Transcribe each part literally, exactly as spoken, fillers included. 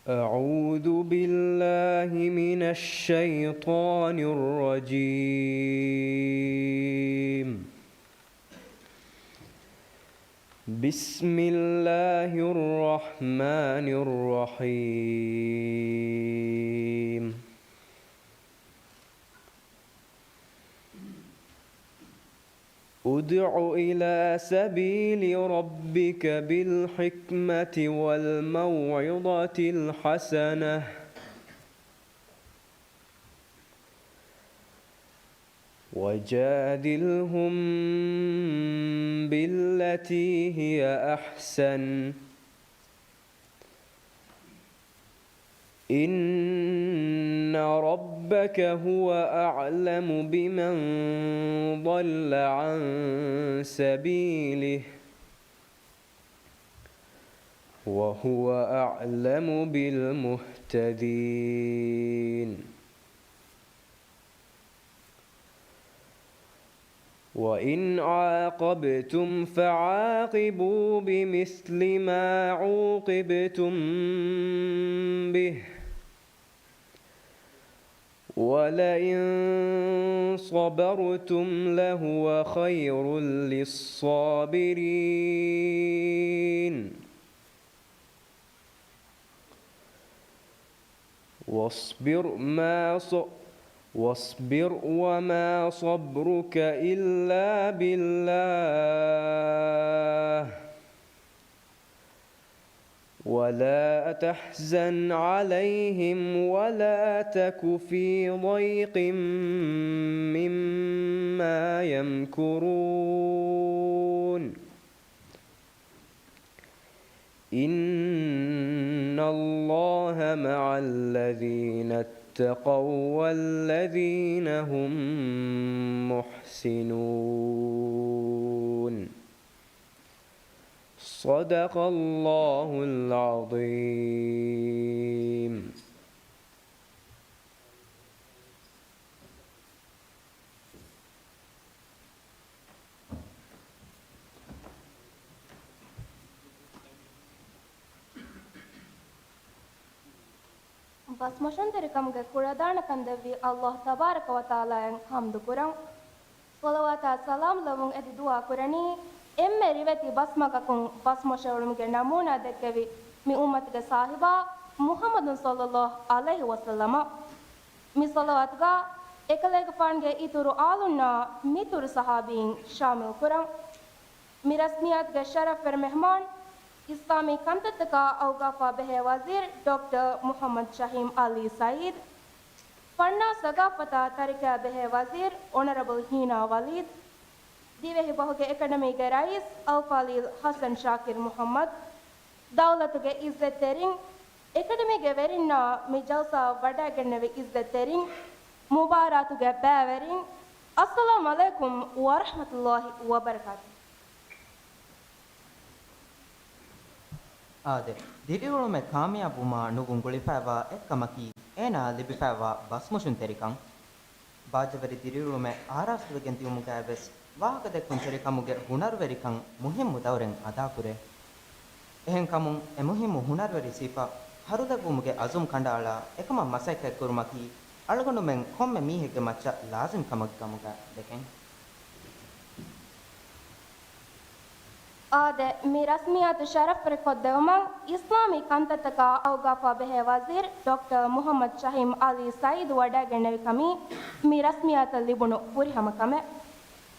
أعوذ بالله من الشيطان الرجيم. بسم الله الرحمن الرحيم. ادع إلى سبيل ربك بالحكمة والموعظة الحسنة وجادلهم بالتي هي أحسن إن ربك هو أعلم بمن ضل عن سبيله وهو أعلم بالمهتدين. وإن عاقبتم فعاقبوا بمثل ما عوقبتم به ولئن صبرتم لهو خير للصابرين. واصبر ما ص-، واصبر وما صبرك إلا بالله ولا تحزن عليهم ولا تك في ضيق مما يمكرون. إن الله مع الذين اتقوا والذين هم محسنون. صدق الله العظيم. ބަސްމޮށުންތެރިކަމުގެ ކުޅަދާނަކަން ދެއްވި ﷲ ތަބާރަކަ ވަތަޢާލާއަށް ޙަމްދު ކުރަން. ޞަލަވާތާ ސަލާމް ލެއްވުން އެދި ދުޢާ ކުރަނީ، އެންމެ ރިވެތި ބަސްމަގަކުން ބަސްމޮށެވުމުގެ ނަމޫނާ ދެއްކެވި މި އުއްމަތުގެ ސާހިބާ މުޙައްމަދު ޞައްލައްލާހު ޢަލައިހި ވަސައްލަމަށް. މި ޞަލަވާތުގަ އެކަލޭގެފާނުގެ އިތުރު އާލުންނާ މިތުރު ޞަޙާބީން ޝާމިލް ކުރަން. މި ރަސްމިއްޔާތުގެ ޝަރަފްވެރި މެހްމާން، އިސްލާމީ ކަންތައްތަކާ އައުގާފާ ބެހޭ ވަޒީރު ޑޮކްޓަރ މުޙައްމަދު ޝަހީމް ޢަލީ ސަޢީދު، ފަންނާ ސަގާފަތާ ތަރިކައާ ބެހޭ ވަޒީރު އޮނަރަބަލް ހީނާ ވަލީދު، ދިވެހި ބަހުގެ އެކަޑަމީގެ ރައީސް އަލްފާޟިލް ޙަސަން ޝާކިރު މުޙައްމަދު، ދައުލަތުގެ އިއްޒަތްތެރިން، އެކަޑަމީގެ ވެރިންނާ މި ޖަލްސާއަށް ވަޑައިގެންނެވި އިއްޒަތްތެރިން، މުބާރާތުގެ ބައިވެރިން، އައްސަލާމް ޢަލައިކުމް ވަރަޙްމަތުﷲ ވަބަރަކާތު. އާދެ، ދިރިއުޅުމެއް ކާމިޔާބުވުމާ ނުގުން ގުޅިފައިވާ އެއްކަމަކީ، އޭނާއަށް ލިބިފައިވާ ބަސްމޮށުންތެރިކަން. ބާއްޖަވެރި ދިރިއުޅުމެއް އާރާސްތުވެގެން ދިއުމުގައިވެސް، ވާހަކަދެއްކުންތެރިކަމުގެ ހުނަރުވެރިކަން މުހިއްމު ދައުރެއް އަދާކުރޭ. އެހެންކަމުން، އެ މުހިއްމު ހުނަރުވެރި ސިފަ ހަރުލެއްވުމުގެ އަޒުމް ކަނޑައަޅާ، އެކަމަށް މަސައްކަތްކުރުމަކީ، އަޅުގަނޑުމެން ކޮންމެ މީހެއްގެ މައްޗަށް ލާޒިމް ކަމެއް ކަމުގަ ދެކެން. އާދެ، މި ރަސްމިއްޔާތު ޝަރަފްވެރިކޮށްދެވުމަށް އިސްލާމީ ކަންތައްތަކާ އައުގާފާ ބެހޭ ވަޒީރު ޑޮކްޓަރ މުޙައްމަދު ޝަހީމް ޢަލީ ސަޢީދު ވަޑައިގެންނެވި ކަމީ މި ރަސްމިއްޔާތަށް ލިބުނު ފުރިހަމަ ކަމެއް.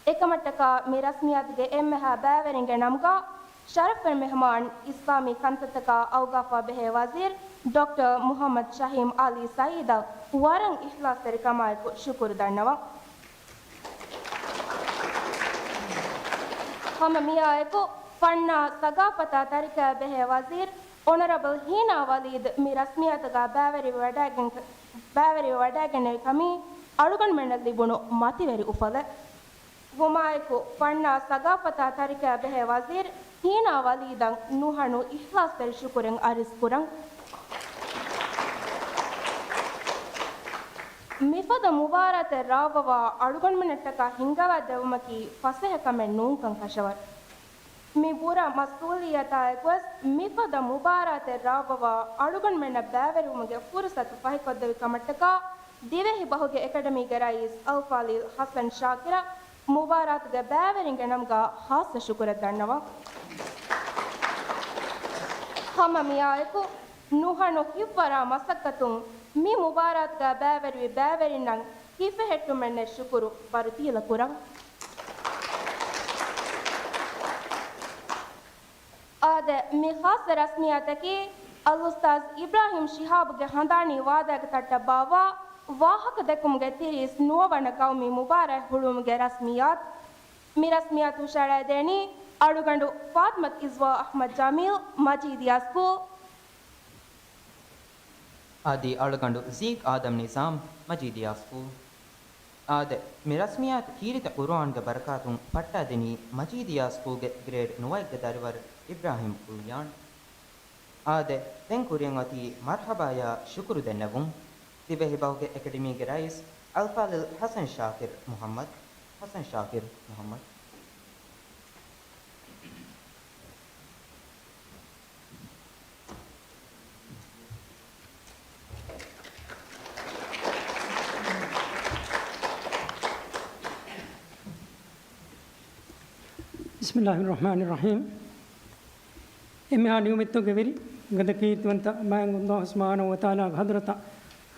އެކަމަށްޓަކާ މި ރަސްމިއްޔާތުގެ އެންމެހާ ބައިވެރިންގެ ނަމުގަ ޝަރަފްވެރި މެހުމާން އިސްލާމީ ކަންތައްތަކާ އައުގާފާ ބެހޭ ވަޒީރު ޑޮކްޓަރ މުޙައްމަދު ޝަހީމް ޢަލީ ސަޢީދަށް ވަރަށް އިޚްލާޞްތެރިކަމާއެކު ޝުކުރު ދަންނަވަން. ހަމަ މިއާއެކު ފަންނާ ސަގާފަތާ ތަރިކައާ ބެހޭ ވަޒީރު އޮނަރަބަލް ހީނާ ވަލީދު މި ރަސްމިއްޔާތުގަ ބައިވެރިވެ ވަޑައިގެން، ބައިވެރިވެ ވަޑައިގެންނެވި ކަމީ އަޅުގަނޑުމެންނަށް ލިބުނު މަތިވެރި އުފަލެއް. ވުމާއެކު، ފަންނާ ސަގާފަތާ ތަރިކައާ ބެހޭ ވަޒީރު ހީނާ ވަލީދަށް ނުހަނު އިޚްލާޞްތެރި ޝުކުރެއް އަރިސް ކުރަން. މިފަދަ މުބާރާތެއް ރާވަވާ އަޅުގަނޑުމެންނަށްޓަކާ ހިންގަވާ ދެވުމަކީ ފަސޭހަ ކަމެއް ނޫންކަން ކަށަވަރު. މި ބުރަ މަސްއޫލިއްޔަތާއެކުވެސް މިފަދަ މުބާރާތެއް ރާވަވާ އަޅުގަނޑުމެންނަށް ބައިވެރިވުމުގެ ފުރުސަތު ފަހިކޮށްދެއްވި ކަމަށްޓަކާ، ދިވެހި ބަހުގެ އެކަޑަމީގެ ރައީސް އަލްފާޟިލް ޙަސަން ޝާކިރަށް މުބާރާތުގެ ބައިވެރިންގެ ނަމުގަ ޚާއްޞަ ޝުކުރެއް ދަންނަވަން. ހަމަ މިއާއެކު ނުހަނު ހިތްވަރާ މަސައްކަތުން މި މުބާރާތުގަ ބައިވެރިވި ބައިވެރިންނަށް ހިފެހެއްޓުމެއްނެތް ޝުކުރު ވަރުދީލަ ކުރަން. އާދެ، މި ޚާއްޞަ ރަސްމިއްޔާތަކީ އަލްއުސްތާޛް އިބްރާހިމް ޝިހާބުގެ ހަނދާނީ ވާދާގެ ތައްޓަށް ބާއްވާ ވާހަކަ ދެއްކުމުގެ ތިރީސް ނުވަ ވަނަ ގައުމީ މުބާރާތް ހުޅުވުމުގެ ރަސްމިއްޔާތު. މި ރަސްމިއްޔާތު ހުށައަޅައިދޭނީ އަޅުގަނޑު ފާތިމަތު އިޒްވާ އަޙްމަދު ޖަމީލް، މަޖީދިއްޔާ ސްކޫލް. އަދި އަޅުގަނޑު ޒީގް އާދަމް ނިޒާމް، މަޖީދިއްޔާ ސްކޫލް. އާދެ، މި ރަސްމިއްޔާތު ކީރިތި ޤުރުއާންގެ ބަރަކާތުން ފައްޓާދިނީ މަޖީދިއްޔާ ސްކޫލްގެ ގްރޭޑް ނުވައެއްގެ ދަރިވަރު އިބްރާހިމް ކުއްޔާން. އާދެ، ދެން ކުރިއަށް އޮތީ މަރްޙަބާޔާ ޝުކުރު ދެންނެވުން. ދިވެހި ބަހުގެ އެކަޑަމީގެ ރައީސް އަލްފާޟިލް ޙަސަން ޝާކިރް މުޙައްމަދު، ޙަސަން ޝާކިރް މުޙައްމަދު. بسم الله الرحمن الرحيم. އެންމެހާ ނިޢުމަތްތަކުގެ ވެރި، ގަދަ ކީރިތިވަންތަ މާތް ﷲ ސުބްޙާނަހޫ ވަތަޢާލާގެ ޙަޟްރަތަށް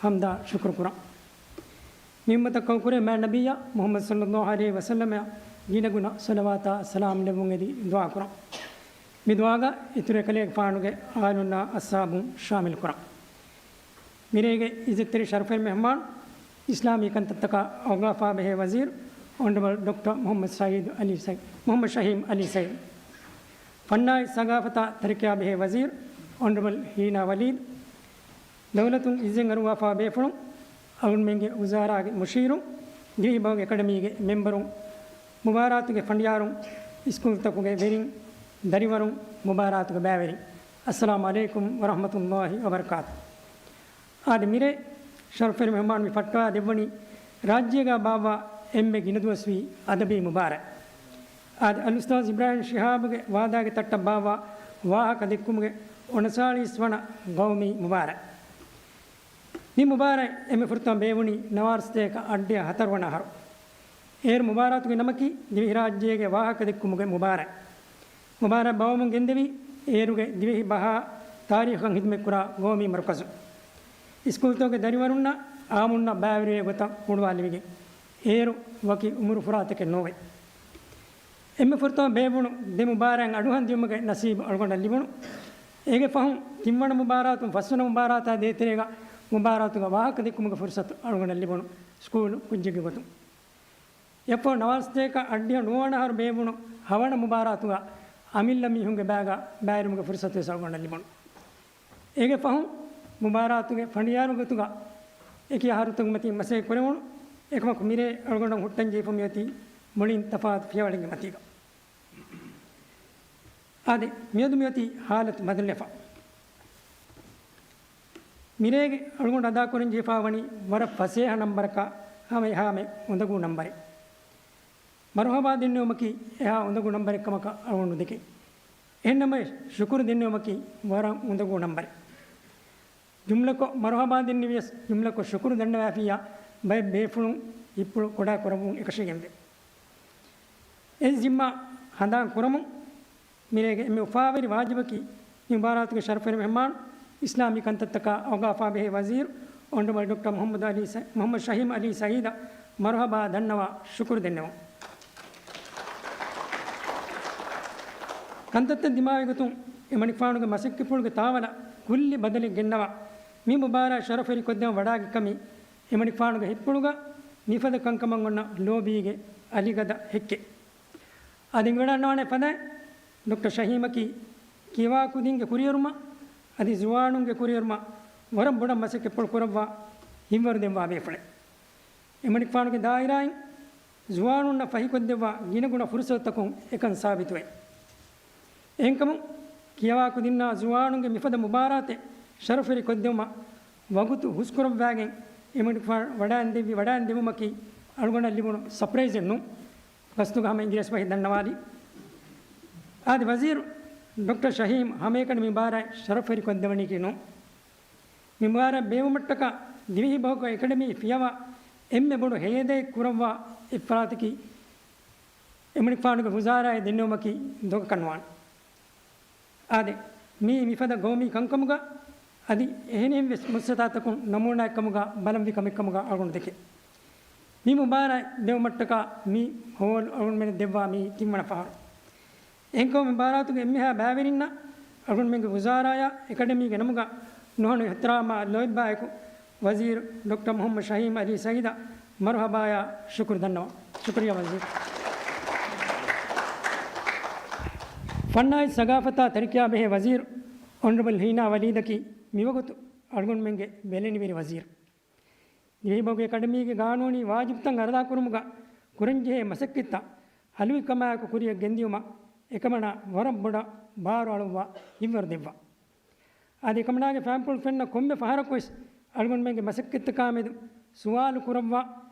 ޙަމްދާ ޝުކުރު ކުރަން. މި އުއްމަތަށް ކައުކުރޭ މާތް ނަބިއްޔާ މުޙައްމަދު ޞައްލައްލާހު ޢަލައިހި ވަސައްލަމަށް ގިނަގުނަ ޞަލަވާތާ ސަލާމް ލެއްވުން އެދި ދުޢާ ކުރަން. މި ދުޢާގަ އިތުރު އެކަލޭގެފާނުގެ އާލުންނާ އަޞްޙާބުން ޝާމިލް ކުރަން. މިރޭގެ އިއްޒަތްތެރި ޝަރަފުވެރި މެހްމާން، އިސްލާމީ ކަންތައްތަކާ އައުގާފާ ބެހޭ ވަޒީރު، އޮނަރަބަލް ޑޮކްޓަރ މުޙައްމަދު ސަޢީދު ޢަލީ ސަޢީދު، މުޙައްމަދު ޝަހީމް ޢަލީ ސަޢީދު. ފަންނާއި ސަގާފަތާ ތަރައްޤީއާ ބެހޭ ވަޒީރު، އޮނަރަބަލް ހީނާ ވަލީދު. ދައުލަތުން އިއްޒަތް އަރުވާފާ ބޭފުޅުން، އަޅުގަނޑުމެންގެ ވުޒާރާގެ މުޝީރުން، ދިވެހި ބަހުގެ އެކަޑަމީގެ މެމްބަރުން، މުބާރާތުގެ ފަނޑިޔާރުން، އިސްކޫލްތަކުގެ ވެރިން، ދަރިވަރުން، މުބާރާތުގެ ބައިވެރިން، އައްސަލާމު ޢަލައިކުމް ވަރަޙްމަތުﷲ ވަބަރަކާތު. އާދެ، މިރޭ ޝަރަފުވެރި މެހްމާނު މި ފައްޓަވާ ދެއްވަނީ ރާއްޖޭގަ ބާއްވާ އެންމެ ގިނަ ދުވަސްވީ އަދަބީ މުބާރާތް. އާދެ، އަލްއުސްތާޛް އިބްރާހިމް ޝިހާބުގެ ވާދާގެ ތައްޓަށް ބާއްވާ ވާހަކަ ދެއްކުމުގެ އުނަސާޅީސް ވަނަ ގައުމީ މުބާރާތް. މި މުބާރާތް އެންމެ ފުރަތަމަ ބޭއްވުނީ ނަވާރަ ސަތޭކަ އަށްޑިހަ ހަތަރު ވަނަ އަހަރު. އޭރު މުބާރާތުގެ ނަމަކީ ދިވެހިރާއްޖޭގެ ވާހަކަ ދެއްކުމުގެ މުބާރާތް. މުބާރާތް ބާއްވަމުން ގެންދެވީ އޭރުގެ ދިވެހި ބަހާ ތާރީޚަށް ޚިދުމަތްކުރާ ގައުމީ މަރުކަޒު. އިސްކޫލްތަކުގެ ދަރިވަރުންނަށް އާއްމުންނަށް ބައިވެރިވެ ގޮތަށް ހުޅުވާލެވިގެން، އޭރު ވަކި އުމުރު ފުރާތަކެއް ނޯވޭ. އެންމެ ފުރަތަމަ ބޭއްވުނު ދެ މުބާރާތް އަޑުއަހަން ދިއުމުގެ ނަސީބު އަޅުގަނޑަށް ލިބުނު. އޭގެ ފަހުން ތިންވަނަ މުބާރާތުން ފަސްވަނަ މުބާރާތާ ދޭތެރޭގަ މުބާރާތުގަ ވާހަކަ ދެއްކުމުގެ ފުރުސަތު އަޅުގަނޑަށް ލިބުނު، ސްކޫލު ކުއްޖެއްގެ ގޮތުން. އެއަށްފަހު ނަވާރަ ސަތޭކަ އަށްޑިހަ ނުވަ ވަނަ އަހަރު ބޭއްވުނު ހަވަނަ މުބާރާތުގަ އަމިއްލަ މީހުންގެ ބައިގަ ބައިވެރިވުމުގެ ފުރުސަތުވެސް އަޅުގަނޑަށް ލިބުނު. އޭގެ ފަހުން މުބާރާތުގެ ފަނޑިޔާރު ގޮތުގަ އެކި އަހަރުތަކުގެ މަތީން މަސައްކަތް ކުރެވުނު. އެކަމަކު މިރޭ އަޅުގަނޑަށް ހުއްޓަން ޖެހިފަ މިއޮތީ މުޅިން ތަފާތު ފިޔަވަޅެއްގެ މަތީގަ. އާދެ، މިއަދު މިއޮތީ ހާލަތު ބަދަލުވެފަ. މިރޭގެ އަޅުގަނޑު އަދާކުރަން ޖެހިފަ ވަނީ ވަރަށް ފަސޭހަ ނަންބަރަކާ ހަމަ އެހާމެ އުނދަގޫ ނަންބަރެއް. މަރުޙަބާ ދެންނެވުމަކީ އެހާ އުނދަގޫ ނަންބަރެއް ކަމަކަށް އަޅުގަނޑު ނުދެކޭ. އެހެންނަމަވެސް، ޝުކުރު ދެންނެވުމަކީ ވަރަށް އުނދަގޫ ނަންބަރެއް. ޖުމްލަކޮށް މަރުޙަބާ ދެންނެވިޔަސް، ޖުމްލަކޮށް ޝުކުރު ދަންނަވާފިއްޔާ، ބައެއް ބޭފުޅުން ހިތްޕުޅު ކޮޑާ ކުރައްވުން އެކަށީގެންވޭ. އެ ޒިންމާ ހަނދާން ކުރަމުން، މިރޭގެ އެންމެ އުފާވެރި ވާޖިބަކީ، މި މުބާރާތުގެ ޝަރަފުވެރި މެހްމާނު، އިސްލާމީ ކަންތައްތަކާ އައުގާފާ ބެހޭ ވަޒީރު، އޮނަރަބަލް ޑޮކްޓަރ މުޙައްމަދު ޢަލީ ސަ-، މުޙައްމަދު ޝަހީމް ޢަލީ ސަޢީދަށް މަރުޙަބާ ދަންނަވާ ޝުކުރު ދެންނެވުން. ކަންތައްތައް ދިމާވި ގޮތުން އެމަނިކުފާނުގެ މަސައްކަތްޕުޅުގެ ތާވަލަށް ކުއްލި ބަދަލެއް ގެންނަވާ، މި މުބާރާތް ޝަރަފުވެރި ކޮށްދެވަން ވަޑާގި ކަމީ، އެމަނިކުފާނުގެ ހިތްޕުޅުގަ މިފަދަ ކަންކަމަށް އޮންނަ ލޯބީގެ އަލިގަދަ ހެއްކެއް. އަދި އެނގިވަޑަންނަވާނެ ފަދައިން، ޑޮކްޓަރ ޝަހީމަކީ ކިޔަވާ ކުދިންގެ ކުރިއެރުމަށް އަދި ޒުވާނުންގެ ކުރިއެރުމަށް ވަރަށް ބޮޑަށް މަސައްކަތްޕުޅު ކުރައްވާ ހިތްވަރު ދެއްވާ ބޭފުޅެއް. އެމަނިކުފާނުގެ ދާއިރާއިން ޒުވާނުންނަށް ފަހިކޮށްދެއްވާ ގިނަގުނަ ފުރުސަތުތަކުން އެކަން ސާބިތުވޭ. އެހެންކަމުން، ކިޔަވާ ކުދިންނާ ޒުވާނުންގެ މިފަދަ މުބާރާތެއް ޝަރަފުވެރި ކޮށްދެވުމަށް ވަގުތު ހުސްކުރައްވާގެން އެމަނިކުފާނު ވަޑައިންދެއްވި ވަޑައިންދެވުމަކީ އަޅުގަނޑަށް ލިބުނު ސަޕްރައިޒެއް ނޫން. ގަސްތުގަ ހަމަ އިނގިރޭސި ބަހެއް ދަންނަވާލީ. އާދެ، ވަޒީރު ޑޮކްޓަރ ޝަހީމް ހަމައެކަނި މި މުބާރާތް ޝަރަފްވެރިކޮށްދެވަނީކީ ނޫން. މި މުބާރާތް ބޭއްވުމަށްޓަކާ ދިވެހި ބަހުގަ އެކަޑަމީ ފިޔަވާ އެންމެ ބޮޑު ހެޔޮއެދޭ ކުރައްވާ އެއްފަރާތަކީ އެމަނިކުފާނުގެ ވުޒާރާއެއް ދެންނެވުމަކީ ދޮގަކަށް ނުވާނެ. އާދެ، މީ މިފަދަ ގައުމީ ކަންކަމުގަ އަދި އެހެނިހެން ވެސް މުއްސަސާތަކުން ނަމޫނާއެއްކަމުގަ ބަލަންވި ކަމެއްކަމުގަ އަޅުގަނޑު ދެކެ. މި މުބާރާތް ދެވުމަށްޓަކާ މި ހޯލް އަޅުގަނޑުމެން ދެއްވާ މީ ތިންވަނަ ފަހަރު. އެހެންކަމުން މި މުބާރާތުގެ އެންމެހާ ބައިވެރިންނަށް އަޅުގަނޑުމެންގެ ވުޒާރާޔާ އެކަޑަމީގެ ނަމުގަ ނުހަނު އިޙްތިރާމާ ލޯތްބާއެކު ވަޒީރު ޑޮކްޓަރ މުޙައްމަދު ޝަހީމް އަލީ ސައީދަށް މަރުޙަބާޔާ ޝުކުރު ދަންނަވަން. ޝުކުރިއްޔާ ވަޒީރު. ފަންނާއި ސަގާފަތާ ތަރިކިޔާ ބެހޭ ވަޒީރު އޮނަރަބަލް ހީނާ ވަލީދަކީ މިވަގުތު އަޅުގަނޑުމެންގެ ބެލެނިވެރި ވަޒީރު. ދިވެހިބަހުގެ އެކަޑަމީގެ ގާނޫނީ ވާޖިބުތައް އަދާކުރުމުގަ ކުރަންޖެހޭ މަސައްކަތްތައް ހަލުވިކަމާއެކު ކުރިއަށް ގެންދިޔުމަށް އެކަމަނާ ވަރަށް ބޮޑަށް ބާރު އަޅުއްވާ ހިތްވަރު ދެއްވާ. އަދި އެކަމަނާގެ ފާންޕުޅު ފެންނަ ކޮންމެ ފަހަރަކުވެސް އަޅުގަނޑުމެންގެ މަސައްކަތްތަކާމެދު ސުވާލު ކުރައްވާ،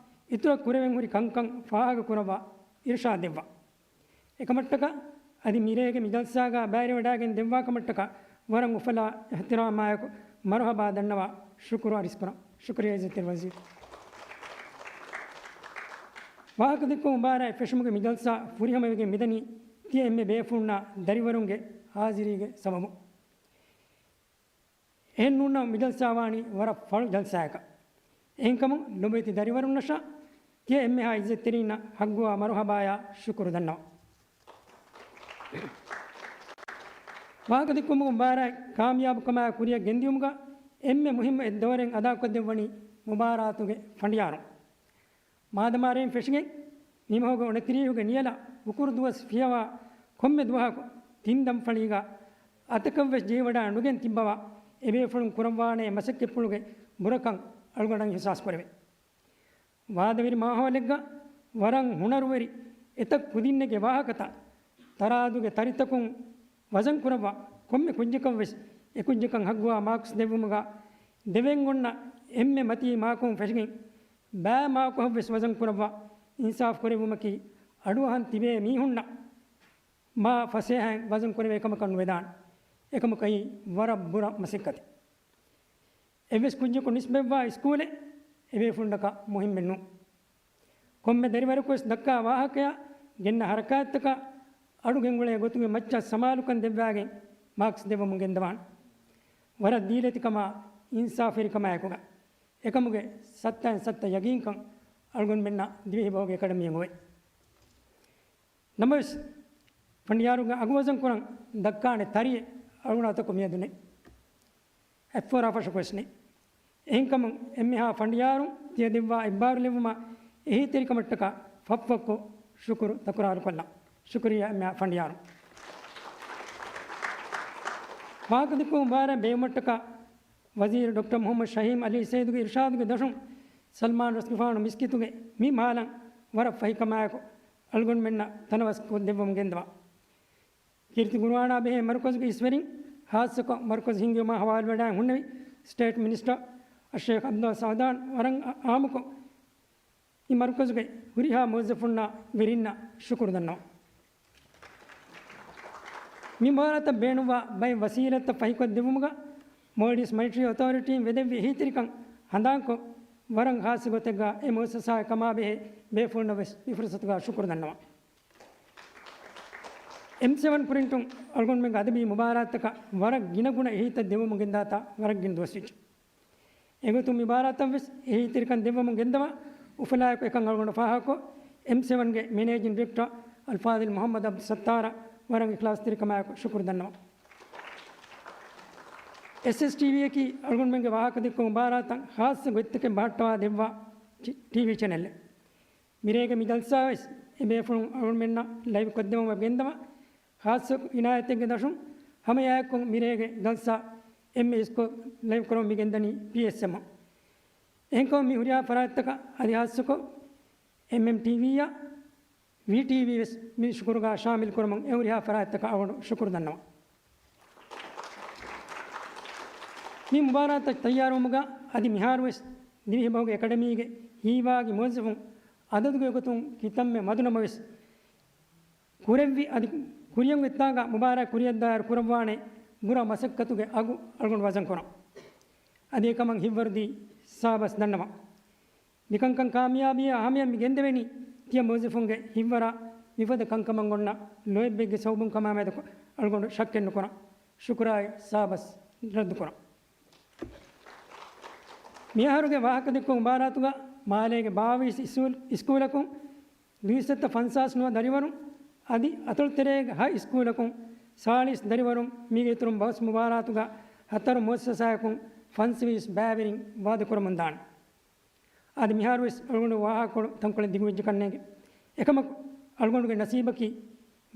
އިތުރަށް ކުރެވެން ހުރި ކަންކަން ފާހަގަ ކުރައްވާ އިރުޝާދު ދެއްވާ. އެކަމަށްޓަކާ އަދި މިރޭގެ މި ޖަލްސާގަ ބައިވެރިވެވަޑައިގެން ދެއްވާކަމަށްޓަކާ ވަރަށް އުފަލާ އިޙްތިރާމާއެކު މަރުޙަބާ ދަންނަވާ ޝުކުރު އަރިސްކުރަން. ޝުކުރިއްޔާ އިއްޒަތްތެރި ވަޒީރު. ވާހަކަދެއްކުމުގެ މުބާރާތް ފެށުމުގެ މި ޖަލްސާ ފުރިހަމަވެގެން މިދަނީ ތިޔަ އެންމެ ބޭފުޅުންނާ ދަރިވަރުންގެ ހާޒިރީގެ ސަބަބުން. އެހެން ނޫންނަމަ މި ޖަލްސާ ވާނީ ވަރަށް ފަޅު ޖަލްސާއަކަށް. އެހެންކަމުން ލޮބުވެތި ދަރިވަރުންނަށާ ތިޔަ އެންމެހާ އިއްޒަތްތެރީންނަށް ހައްގުވާ މަރުޙަބާޔާ ޝުކުރު ދަންނަވަން. ވާހަކަދެއްކުމުގެ މުބާރާތް ކާމިޔާބުކަމާއެކު ކުރިއަށް ގެންދިޔުމުގަ އެންމެ މުހިއްމު އެއް ދައުރެއް އަދާކޮށްދެއްވަނީ މުބާރާތުގެ ފަނޑިޔާރުން. މާދަމާ ރޭން ފެށިގެން މިމަހުގެ އޮނަތިރީހުގެ ނިޔަލަށް ހުކުރު ދުވަސް ފިޔަވާ ކޮންމެ ދުވަހަކު ތިން ދަންފަޅީގަ އަތަކަށްވެސް ޖެހިވަޑާ ނުގެން ތިއްބަވާ އެބޭފުޅުން ކުރައްވާނޭ މަސައްކަތްޕުޅުގެ ބުރަކަން އަޅުގަނޑަށް އިޙްސާސް ކުރެވޭ. ވާދަވެރި މާހައުލެއްގަ ވަރަށް ހުނަރުވެރި އެތައް ކުދިންނެއްގެ ވާހަކަތައް ތަރާދުގެ ތަރިތަކުން ވަޒަން ކުރައްވާ ކޮންމެ ކުއްޖަކަށްވެސް އެ ކުއްޖަކަށް ހައްގުވާ މާކްސް ދެއްވުމުގަ ދެވެން އޮންނަ އެންމެ މަތީ މާކުން ފެށިގެން ބައި މާކުހަށްވެސް ވަޒަން ކުރައްވާ އިންސާފް ކުރެއްވުމަކީ އަޑުއަހަން ތިބޭ މީހުންނަށް މާ ފަސޭހައިން ވަޒަން ކުރެވޭ ކަމަކަށް ނުވެދާނެ. އެކަމަކައީ ވަރަށް ބުރަ މަސައްކަތެއް. އެއްވެސް ކުއްޖަކު ނިސްބަތްވާ އިސްކޫލެއް އެބޭފުޅުންނަކަށް މުހިއްމެއް ނޫން. ކޮންމެ ދަރިވަރަކުވެސް ދައްކާ ވާހަކަޔާ ގެންނަ ހަރަކާތްތަކަށް އަޑު ގެންގުޅޭ ގޮތުގެ މައްޗަށް ސަމާލުކަން ދެއްވާގެން މާކްސް ދެއްވަމުން ގެންދަވާނެ. ވަރަށް ދީލަތިކަމާ އިންސާފުވެރިކަމާއެކުގަ އެކަމުގެ ސައްތައިން ސައްތަ ޔަގީންކަން އަޅުގަނޑުމެންނަށް ދިވެހިބަހުގެ އެކަޑަމީއަށް އޮވޭ. ނަމަވެސް، ފަނޑިޔާރުންގެ އަގުވަޒަންކުރަން ދައްކާނެ ތަރިއެއް އަޅުގަނޑު އަތަކު މިއަދު ނެތް. އެއްފަހަރާ ފަށަކުވެސް ނެތް. އެހެންކަމުން، އެންމެހާ ފަނޑިޔާރުން ތިޔަ ދެއްވާ އެއްބާރުލެއްވުމަށް އެހީތެރިކަމަށްޓަކާ ފަށްފަށްކޮށް ޝުކުރު ތަކުރާރުކޮށްލަން. ޝުކުރިއްޔާ އެންމެހާ ފަނޑިޔާރުން. ވާހަކަދެއްކުމުގެ މުބާރާތް ބޭއްވުމަށްޓަކާ ވަޒީރު ޑޮކްޓަރ މުޙައްމަދު ޝަހީމް އަލީ ސައީދުގެ އިރުޝާދުގެ ދަށުން ސަލްމާން ރަސްގެފާނު މިސްކިތުގެ މި މާލަން ވަރަށް ފަހިކަމާއެކު އަޅުގަނޑުމެންނަށް ތަނަވަސްކޮށް ދެއްވަމުން ގެންދަވާ. ކީރިތި ގުރުއާނާ ބެހޭ މަރުކަޒުގެ އިސްވެރިން، ހާއްސަކޮށް މަރުކަޒު ހިންގިވުމާ ހަވާލުވެވަޑައި ހުންނެވި ސްޓޭޓް މިނިސްޓަރ އައްޝޭޚް އަބްދުﷲ ސައުދާން ވަރަށް އާ-، އާއްމުކޮށް، މި މަރުކަޒުގެ ހުރިހާ މުވައްޒަފުންނާ ވެރިންނަށް ޝުކުރު ދަންނަވަން. މި މުބާރާތަށް ބޭނުންވާ ބައެއް ވަސީލަތްތައް ފަހިކޮށްދެއްވުމުގަ މޯލްޑިވްސް މަނިޓަރީ އޮތޯރިޓީން ވެދެއްވި އެހީތެރިކަން ހަނދާންކޮށް، ވަރަށް ހާއްސަ ގޮތެއްގަ އެ މުއައްސަސާއެއް ކަމާ ބެހޭ ބޭފުޅުންނަށް ވެސް މި ފުރުސަތުގަ ޝުކުރު ދަންނަވަން. އެމް ސެވަން ކުރިންޓުން އަޅުގަނޑުމެންގެ އަދަބީ މުބާރާތްތަކަށް ވަރަށް ގިނަގުނަ އެހީތައް ދެއްވަމުން ގެންދާތާ ވަރަށް ގިނަ ދުވަސް ވެއްޖެ. އެގޮތުން މި މުބާރާތަށް ވެސް އެހީތެރިކަން ދެއްވަމުން ގެންދަވާ އުފަލާއެކު އެކަން އަޅުގަނޑު ފާހަގަކޮށް، އެމް ސެވަންގެ މެނޭޖިން ޑިރެކްޓަރ އަލްފާޟިލް މުޙައްމަދު އަބްދުއްސައްތާރަށް ވަރަށް އިޚްލާޞްތެރިކަމާއެކު ޝުކުރު ދަންނަވަން. އެސްއެސް ޓީވީއަކީ އަޅުގަނޑުމެންގެ ވާހަކަދެއްކުމުގެ މުބާރާތަށް ޚާއްޞަ ގޮތްތަކެއް ބަހައްޓަވާ ދެއްވާ ޓީ-، ޓީވީ ޗެނަލެއް. މިރޭގެ މި ޖަލްސާވެސް އެބޭފުޅުން އަޅުގަނޑުމެންނަށް ލައިވް ކޮށްދެއްވަމުން ގެންދަވާ، ޚާއްޞަ އިނާޔަތެއްގެ ދަށުން ހަމައެއާއެކު މިރޭގެ ޖަލްސާ އެންމެ އިސްކޮށް ލައިވް ކުރަމުން މި ގެންދަނީ ޕީއެސްއެމް. އެހެންކަމުން މި ހުރިހާ ފަރާތްތަކަށް އަދި ޚާއްޞަކޮށް އެމްއެމް ޓީވީއަށް ވީޓީވީ ވެސް މި ޝުކުރުގަ ޝާމިލް ކުރަމުން އެ ހުރިހާ ފަރާތްތަކަށް އަޅުގަނޑު ޝުކުރު ދަންނަވަން. މި މުބާރާތަށް ތައްޔާރުވުމުގަ އަދި މިހާރުވެސް ދިވެހިބަހުގެ އެކަޑަމީގެ ހީވާގި މުވައްޒަފުން އަދަދުގެ ގޮތުން ކިތަންމެ މަދު ނަމަވެސް، ކުރެއްވި އަދި ކުރިޔަށް އޮތްތާގަ މުބާރާތް ކުރިއަށްދާއިރު ކުރައްވާނެ ބުރަ މަސައްކަތުގެ އަގު އަޅުގަނޑު ވަޒަން ކުރަން. އަދި އެކަމަށް ހިތްވަރުދީ ސާބަސް ދަންނަވަން. މިކަންކަން ކާމިޔާބީއާ ހަމަޔަށް މި ގެންދެވެނީ ތިޔަ މުވައްޒަފުންގެ ހިތްވަރާ މިފަދަ ކަންކަމަށް އޮންނަ ލޯތްބެއްގެ ސަބަބުން ކަމާމެދު އަޅުގަނޑު ޝައްކެއް ނުކުރަން. ޝުކުރާއި ސާބަސް ރައްދު ކުރަން. މިއަހަރުގެ ވާހަކަދެއްކު މުބާރާތުގަ މާލޭގެ ބާވީސް އިސްކޫލް، އިސްކޫލަކުން ދުއިސައްތަ ފަންސާސް ނުވަ ދަރިވަރުން އަދި އަތޮޅުތެރޭގެ ހަ އިސްކޫލަކުން ސާޅީސް ދަރިވަރުން މީގެ އިތުރުން ބަސް މުބާރާތުގަ ހަތަރު މުއައްސަސާއަކުން ފަންސަވީސް ބައިވެރިން ވާދަކުރަމުންދާނެ. އަދި މިހާރުވެސް އަޅުގަނޑު ވާހަކަކޮޅު ތަންކޮޅެއް ދިގުވެއްޖެ ކަންނޭނގެ. އެކަމަކު އަޅުގަނޑުގެ ނަސީބަކީ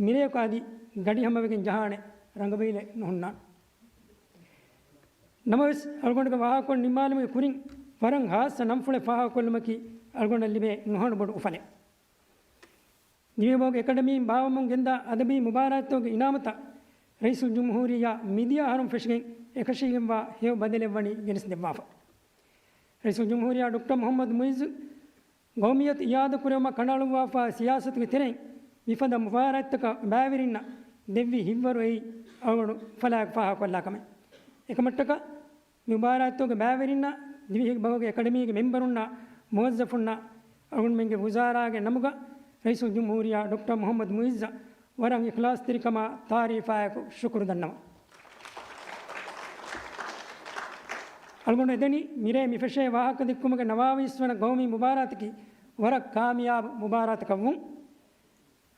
މިރެޔަކު އަދި ގަޑި ހަމަވެގެން ޖަހާނެ ރަނގަބައިލެއް ނުހުންނާނެ. ނަމަވެސް އަޅުގަނޑުގެ ވާހަކަކޮޅު ނިންމާލުމުގެ ކުރިން ވަރަށް ހާއްސަ ނަންފުޅެއް ފާހަގަކޮށްލުމަކީ އަޅުގަނޑަށް ލިބޭ ނުހަނު ބޮޑު އުފަލެއް. ދިވެހިބަހުގެ އެކަޑަމީން ބާއްވަމުން ގެންދާ އަދަބީ މުބާރާތްތަކުގެ އިނާމުތައް ރައީސުލްޖުމްހޫރިއްޔާ މިދިޔަ އަހަރުން ފެށިގެން އެކަށީގެންވާ ހެޔޮ ބަދަލެއް ވަނީ ގެނެސްދެއްވާފަ. ރައީސުލްޖުމްހޫރިއްޔާ ޑޮކްޓަރ މުޙައްމަދު މުޢިއްޒު ގައުމިއްޔަތު އިއާދަކުރެވުމަށް ކަނޑައަޅުއްވާފާ ސިޔާސަތުގެ ތެރެއިން މިފަދަ މުބާރާތްތަކަށް ބައިވެރިންނަށް ދެއްވި ހިތްވަރު އެއީ އަޅުގަނޑު އުފަލާއެކު ފާހަގަކޮށްލާ ކަމެއް. އެކަމަށްޓަކާ މި މުބާރާތްތަކުގެ ބައިވެރިންނާ، ދިވެހިބަހުގެ އެކަޑަމީގެ މެމްބަރުންނާ، މުވައްޒަފުންނާ، އަޅުގަނޑުމެންގެ ވުޒާރާގެ ނަމުގަ ރައީސުލްޖުމްހޫރިއްޔާ ޑޮކްޓަރ މުޙައްމަދު މުޢިއްޒަށް ވަރަށް އިޚްލާޞްތެރިކަމާ ތާރީފާއެކު ޝުކުރު ދަންނަވަން. އަޅުގަނޑު އެދެނީ މިރޭ މިފެށޭ ވާހަކަދެއްކުމުގެ ނަވާވީސް ވަނަ ގައުމީ މުބާރާތަކީ ވަރަށް ކާމިޔާބު މުބާރާތަކަށްވުން.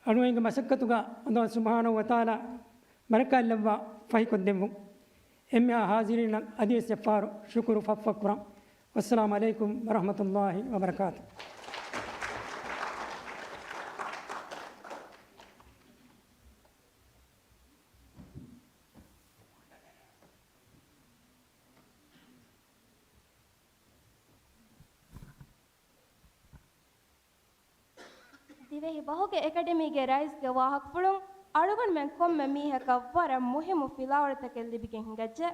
އަޅުގަނޑުގެ މަސައްކަތުގަ އަﷲ ސުބްޙާނަހޫ ވަތަޢާލާ ބަރަކާތްލައްވާ ފަހިކޮށްދެއްވުން. އެންމެހާ ޙާޟިރީންނަށް އަދިވެސް އެއްފަހަރު ޝުކުރު ފަށްފަށް ކުރަން. ވައްސަލާމު ޢަލައިކުމް ވަރަޙްމަތުﷲ ވަބަރަކާތުހު. ދިވެހި ބަހުގެ އެކަޑަމީގެ ރައީސްގެ ވާހަކަފުޅުން އަޅުގަނޑުމެން ކޮންމެ މީހަކަށް ވަރަށް މުހިއްމު ފިލާވަޅުތަކެއް ލިބިގެން ހިނގައްޖެ.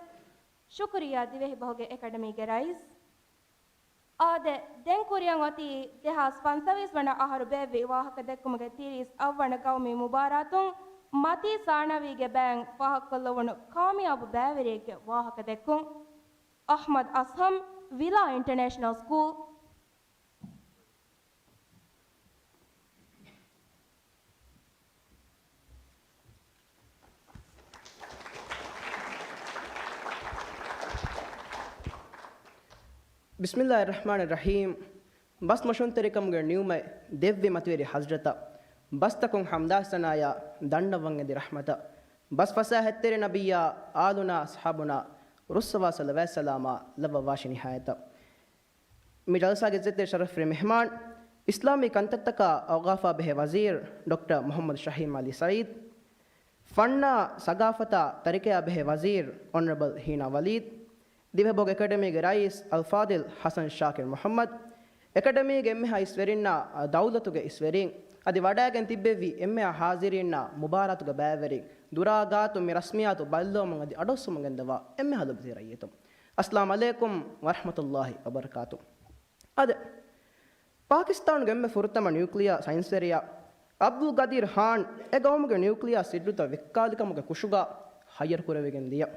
ޝުކުރިއްޔާ ދިވެހި ބަހުގެ އެކަޑަމީގެ ރައީސް. އާދެ، ދެން ކުރިއަށް އޮތީ ދެހާސް ފަންސަވީސް ވަނަ އަހަރު ބޭއްވި ވާހަކަދެއްކުމުގެ ތިރީސް އަށް ވަނަ ގައުމީ މުބާރާތުން މަތީ ސާނަވީގެ ބައިން ފާހަގަކޮށްލެވުނު ކާމިޔާބު ބައިވެރިއެއްގެ ވާހަކަދެއްކުން. އަޙްމަދު އަސްހަމް، ވިލާ އިންޓަރނޭޝަނަލް ސްކޫލް. ބިސްމިﷲ އައްރަޙްމާނި އައްރަޙީމް. ބަސް މޮށުންތެރިކަމުގެ ނިޢުމަތް ދެއްވި މަތިވެރި ޙަޟްރަތަށް ބަސްތަކުން ޙަމްދާ ސަނާޔާ ދަންނަވަން އެދި ރަޙްމަތަށް ބަސް ފަސޭހަތްތެރި ނަބިއްޔާ އާލުނާ އަޞްޙާބުނާ ރުއްސަވާ ޞަލަވާތް ސަލާމާ ލައްވަވާށި ނިހާޔަތަށް. މި ޖަލްސާގެ އިއްޒަތްތެރި ޝަރަފުވެރި މެހްމާން، އިސްލާމީ ކަންތައްތަކާ އައުޤާފާ ބެހޭ ވަޒީރު ޑޮކްޓަރ މުޙައްމަދު ޝަހީމް ޢަލީ ސަޢީދު، ފަންނާ ސަގާފަތާ ތަރިކަޔާ ބެހޭ ވަޒީރު އޮނަރަބަލް ހީނާ ވަލީދު، ދިވެހިބަހުގެ އެކަޑަމީގެ ރައީސް އަލްފާޟިލް ޙަސަން ޝާކިރު މުޙައްމަދު، އެކަޑަމީގެ އެންމެހާ އިސްވެރިންނާ، ދައުލަތުގެ އިސްވެރިން، އަދި ވަޑައިގެން ތިއްބެވި އެންމެހާ ޙާޟިރީންނާ މުބާރާތުގެ ބައިވެރިން، ދުރާ ގާތު މި ރަސްމިއްޔާތު ބައްލަވަމުން އަދި އަޑުއައްސަމުން ގެންދަވާ އެންމެހާ ލޮބުވެތި ރައްޔިތުން. އައްސަލާމު ޢަލައިކުމް ވަރަޙްމަތުﷲ ވަބަރަކާތު. އާދެ، ޕާކިސްތާނުގެ އެންމެ ފުރަތަމަ ނިއުކްލިއާ ސައިންސްވެރިޔާ އަބްދުލް ޤަދީރު ޚާން އެ ގައުމުގެ ނިއުކްލިއާ ސިއްރުތައް ވިއްކާލިކަމުގެ ކުށުގަ ހައްޔަރު ކުރެވިގެން ދިޔަ.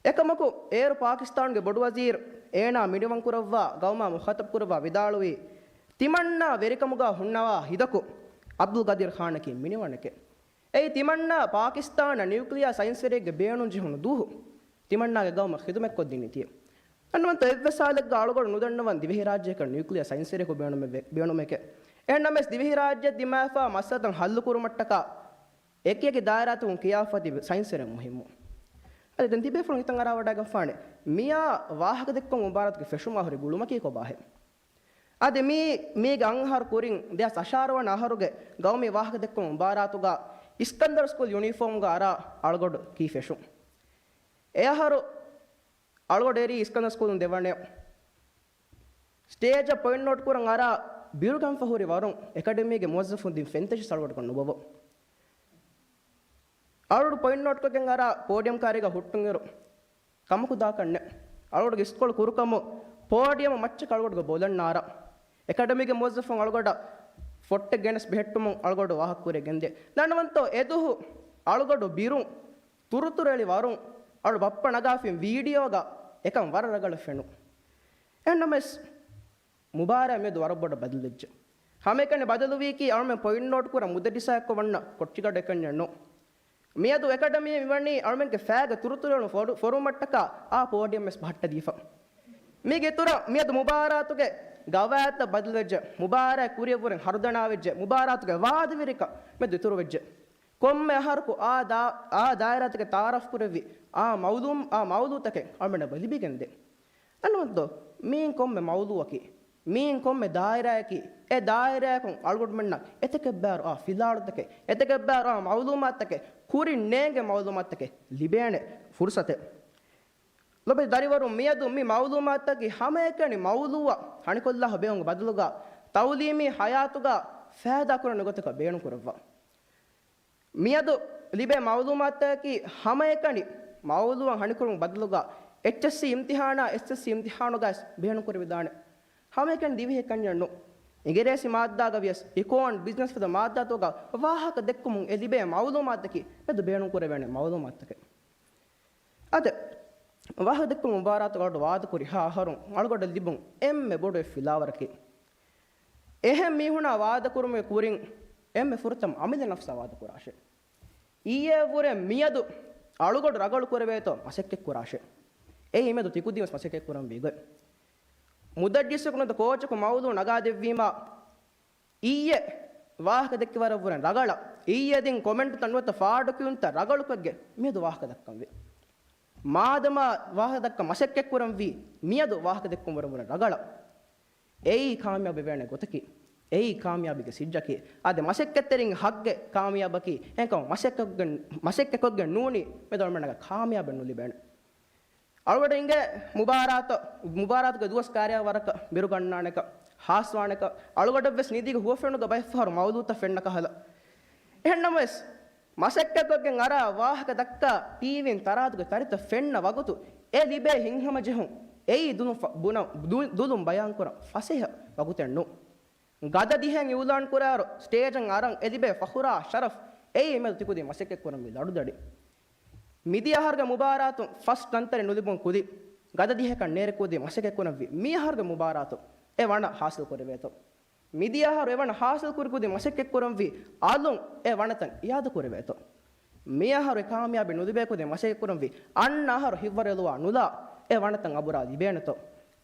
އެކަމަކު، އޭރު ޕާކިސްތާނުގެ ބޮޑުވަޒީރު އޭނާ މިނިވަންކުރައްވާ ގައުމާ މުޚާޠަބުކުރައްވާ ވިދާޅުވީ، ތިމަންނާ ވެރިކަމުގަ ހުންނަވާ ހިތަކު އަބްދުލް ޤަދީރު ޚާނަކީ މިނިވަނެކޭ. އެއީ ތިމަންނާ ޕާކިސްތާނަށް ނިއުކްލިއާ ސައިންސްވެރިއެއްގެ ބޭނުން ޖެހުނު ދުވަހު ތިމަންނާގެ ގައުމަށް ޚިދުމަތްކޮށްދިނީ ތިޔަ. އަންނަވަންތަ އެއްވެސް ހާލެއްގަ އަޅުގަޑު ނުދަންނަވަން ދިވެހިރާއްޖެއަކަށް ނިއުކްލިއާ ސައިންސްވެރިޔަކު ބޭނުމެ-، ބޭނުމެކޭ. އެހެންނަމަވެސް ދިވެހިރާއްޖެ ދިމާވެފާ މައްސަލަތައް ޙައްލުކުރުމަށްޓަކާ އެކިއެކި ދާއިރާތަކުން ކިޔާފަ ތިބި ސައިންސްވެރިން މުހިއްމު. އަދި ދެން ތިބޭފުޅުން ހިތަށް އަރާވަޑައިގަންފާނެ، މިއާ ވާހަކަދެއްކުން މުބާރާތުގެ ފެށުމާ ހުރި ގުޅުމަކީ ކޮބާހޭ؟ އަދި މީ، މީގެ އަށް އަހަރު ކުރިން ދެހާސް އަށާރަ ވަނަ އަހަރުގެ ގައުމީ ވާހަކަދެއްކުން މުބާރާތުގަ އިސްކަންދަރު ސްކޫލް ޔުނީފޯމްގަ އަރާ އަޅުގަޑު ކީ ފެށުން. އެ އަހަރު އަޅުގަޑު އެރީ އިސްކަންދަރު ސްކޫލުން ދެވަނަޔަށް. ސްޓޭޖަށް ޕޮއިންޓް ނޯޓް ކުރަން އަރާ ބިރުގަންފަ ހުރި ވަރުން އެކަޑަމީގެ މުވައްޒަފުން ދިން ފެންތަށި އަޅުގަޑަކަށް ނުބޮވަ. އަޅުގަޑު ޕޮއިންޓް ނޯޓްކޮށްގެން އަރާ ޕޯޑިއަމް ކާރީގަ ހުއްޓުންއިރު ކަމަކު ދާކަށް ނެތް. އަޅުގަޑުގެ އިސްކޮޅު ކުރުކަމު ޕޯޑިއަމަށް މައްޗަކަށް އަޅުގަޑުގެ ބޮލަށް ނާރާ. އެކަޑަމީގެ މުވައްޒަފުން އަޅުގަޑަށް ފޮއްޓެއް ގެނެސް ބެހެއްޓުމުން އަޅުގަޑު ވާހަކަ ކުރިއަށް ގެންދޭ. ދަންނަވަންތޯ އެދުހު އަޅުގަޑު ބިރުން ތުރުތުރު އެޅި ވަރުން އަޅު ބައްޕަ ނަގާފިން ވީޑިއޯގަ އެކަން ވަރަށް ރަގަޅަށް ފެނުން. އެހެންނަމަވެސް، މުބާރާތް މިއަދު ވަރަށް ބޮޑަށް ބަދަލުވެއްޖެ. ހަމައެކަނި ބަދަލުވީކީ އަޅުމެން ޕޮއިންޓް ނޯޓް ކުރާ މުދައްރިސާއެއްކޮށް ވަންނަ ކޮޓަރިގަޑު އެކަންޏެއް ނޫން. މިއަދު އެކަޑަމީ މިވަނީ އަޅުމެންގެ ފައިގަ ތުރުތުރު އެޅުން ފޮރު-، ފޮރުވުމަށްޓަކާ އާ ޕޯޑިއަމް ވެސް ބަހައްޓަދީފަ. މީގެ އިތުރަށް މިއަދު މުބާރާތުގެ ގަވާއިދުތައް ބަދަލުވެއްޖެ. މުބާރާތް ކުރިއަށްވުރެން ހަރުދަނާވެއްޖެ. މުބާރާތުގެ ވާދަވެރިކަން މިއަދު އިތުރުވެއްޖެ. ކޮންމެ އަހަރަކު އާ ދާ-، އާ ދާއިރާތަކެއް ތައާރަފް ކުރެއްވި އާ މައުލޫމް-، އާ މައުލޫތަކެއް އަޅުމެންނަށް ލިބިގެންދޭ. ދަންނަވަންތޯ؟ މީން ކޮންމެ މައުލޫއަކީ، މީން ކޮންމެ ދާއިރާއަކީ، އެ ދާއިރާއަކުން އަޅުގަނޑުމެންނަށް އެތަކެއްބާރު އާ ފިލާވަޅުތަކެއް، އެތަކެއްބާރު އާ މައުލޫމާތުތަކެއް، ކުރިން ނޭނގޭ މައުލޫމާތުތަކެއް ލިބޭނެ ފުރުސަތެއް. ލޮބުވެތި ދަރިވަރުން، މިއަދު މި މައުލޫމާތަކީ ހަމައެކަނި މައުލޫއަށް ހަނިކޮށްލާ ބޭނުމުގެ ބަދަލުގަ، ތައުލީމީ ހަޔާތުގަ ފައިދާ ކުރަން ގޮތަކަށް ބޭނުން ކުރައްވާ. މިއަދު ލިބޭ މައުލޫމާތަކީ ހަމައެކަނި މައުލޫއަށް ހަނިކުރުމުގެ ބަދަލުގަ، އެޗްއެސްސީ އިމްތިހާނާ، އެސްއެސްސީ އިމްތިހާނުގައި ވެސް ބޭނުން ކުރެވިދާނެ. ހަމައެކަނި ދިވެހި އެކަންޏެއް ނޫން. އިނގިރޭސި މާއްދާގަ ވިޔަސް، އިކޯން ބިޒްނަސް ފަދަ މާއްދާތަކުގަ ވާހަކަ ދެއްކުމުން އެ ލިބޭ މައުލޫމާތަކީ މިއަދު ބޭނުން ކުރެވޭނެ މައުލޫމާތަކެއް. އާދެ، ވާހަކަ ދެއްކުމުގެ މުބާރާތުގަ ވާދަ ކުރި ހަ އަހަރުން އަޅުގަޑަށް ލިބުން އެންމެ ބޮޑު އެއް ފިލާވަރަކީ، އެހެން މީހުނާ ވާދަ ކުރުމުގެ ކުރިން އެންމެ ފުރަތަމަ އަމިއްލަ ނަފްސާ ވާދަ ކުރާށޭ. އިއްޔެ ވުރެ މިއަދު އަޅުގަޑު ރަގަޅު ކުރެވޭތޯ މަސައްކަތް ކުރާށޭ. އެއީ މިއަދު ތިކުދިން ވެސް މަސައްކަތް ކުރަން ވީ ގޮތް. މުދައްރިސަކު ނުވަތަ ކޯޗަކު މައުޟޫ ނަގާ ދެއްވީމާ، އިއްޔެ ވާހަކަ ދެއްކި ވަރަށް ވުރެން ރަގަޅަށް، އިއްޔެ ދިން ކޮމެންޓުތައް ނުވަތަ ފާޑުކިޔުންތައް ރަގަޅުކޮށްގެން މިއަދު ވާހަކަ ދައްކަން ވޭ. މާދަމާ ވާހަކަ ދައްކަން މަސައްކަތް ކުރަން ވީ، މިއަދު ވާހަކަ ދެއްކުން ވަރަށް ވުރެން ރަގަޅަށް. އެއީ ކާމިޔާބު ވެވޭނެ ގޮތަކީ. އެއީ ކާމިޔާބީގެ ސިއްރަކީ. އާދެ، މަސައްކަތްތެރިންގެ ހައްގެއް ކާމިޔާބަކީ. އެހެންކަމުން މަސައްކަތްކޮށްގެން، މަސައްކަތްކޮށްގެން ނޫނީ މެދު އަޅުމެންނަށް ކާމިޔާބެއް ނުލިބޭނެ. އަޅުގަޑު އިނގޭ މުބާރާތު، މުބާރާތުގެ ދުވަސް ކާރިޔާ ވަރަކަށް ބިރުގަންނާނެކަން، ހާސްވާނެކަން. އަޅުގަޑަށްވެސް ނިދީގެ ހުވަފެނުގަ ބައެއްފަހަރު މައުލޫތައް ފެންނަ ކަހަލަ. އެހެންނަމަވެސް، މަސައްކަތްކޮށްގެން އަރާ ވާހަކަ ދައްކާ ޓީވީން ތަރާދުގެ ތަރިތައް ފެންނަ ވަގުތު އެ ލިބޭ ހިތްހަމަޖެހުން އެއީ ދުލުން ފަ-، ބުނަ-، ދު-، ދުލުން ބަޔާންކުރަން ފަސޭހަ ވަގުތެއް ނޫން. ގަދަ ދިހައިން އިއުލާން ކުރާއިރު ސްޓޭޖަށް އަރަން އެ ލިބޭ ފަޚުރާ ޝަރަފް އެއީ މެދު ތިކުދި މަސައްކަތް ކުރަންވީ ލަޑުދަޑި. މިދިޔަ އަހަރުގެ މުބާރާތުން ފަސް ރަންތަރި ނުލިބުން ކުދި، ގަދަ ދިހަކަށް ނޭރި ކުދި މަސައްކަތް ކުރަންވީ މި އަހަރުގެ މުބާރާތު އެ ވަނަ ހާސިލް ކުރެވޭތޯ. މިދިޔަ އަހަރު އެ ވަނަ ހާސިލް ކުރި ކުދި މަސައްކަތް ކުރަންވީ އަލުން އެ ވަނަތައް އިއާދަ ކުރެވޭތޯ. މި އަހަރު އެ ކާމިޔާބީ ނުލިބޭ ކުދި މަސައްކަތް ކުރަންވީ އަންނަ އަހަރު ހިތްވަރު އެލުވާ ނުލާ އެ ވަނަތައް އަބުރާ ލިބޭނެތޯ.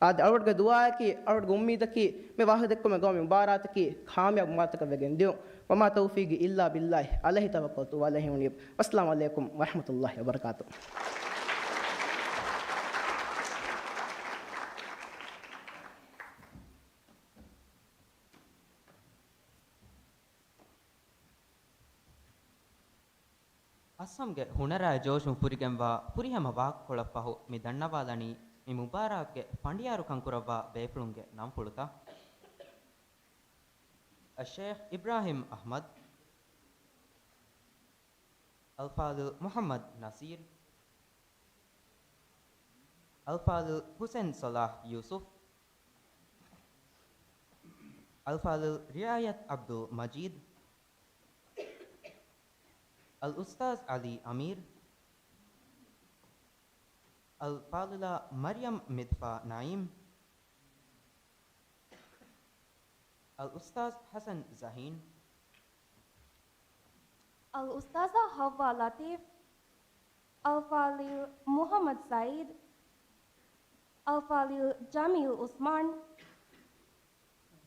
އާދެ، އަޅުގަޑުގެ ދުޢާއަކީ، އަޅުގަޑުގެ އުއްމީދަކީ، މި ވާހަކަ ދެއްކުމެއް ގައުމީ މުބާރާތަކީ ކާމިޔާބު މުބާރާތަކަށް ވެގެން ދިޔުން. وما توفيقي إلا بالله، عليه توكلت وعليه أنيب. والسلام عليكم ورحمة الله وبركاته. އަސްހަމްގެ ހުނަރާއި ޖޯޝުން ފުރިގެންވާ ފުރިހަމަ ވާހަކަކޮޅަށްފަހު މި ދަންނަވާލަނީ މި މުބާރާތުގެ ފަނޑިޔާރުކަން ކުރައްވާ ބޭފުޅުންގެ ނަންފުޅުތައް. އައްޝޭޚް އިބްރާހިމް އަޙްމަދު، އަލްފާޟިލް މުޙައްމަދު ނަޞީރު، އަލްފާޟިލް ޙުސައިން ޞަލާޙް ޔޫސުފް، އަލްފާޟިލް ރިޢާޔަތު ޢަބްދުލް މަޖީދު، އަލްއުސްތާޛު ޢަލީ އަމީރު، އަލްފާޟިލާ މަރްޔަމް މިދްފާ ނަޢީމް، އަލްއުސްތާޛު ޙަސަން ޒަހީން، އަލްއުސްތާޛާ ޙައްވާ ލަޠީފް، އަލްފާޟިލް މުޙައްމަދު ސަޢީދު، އަލްފާޟިލް ޖަމީލް ޢުސްމާން،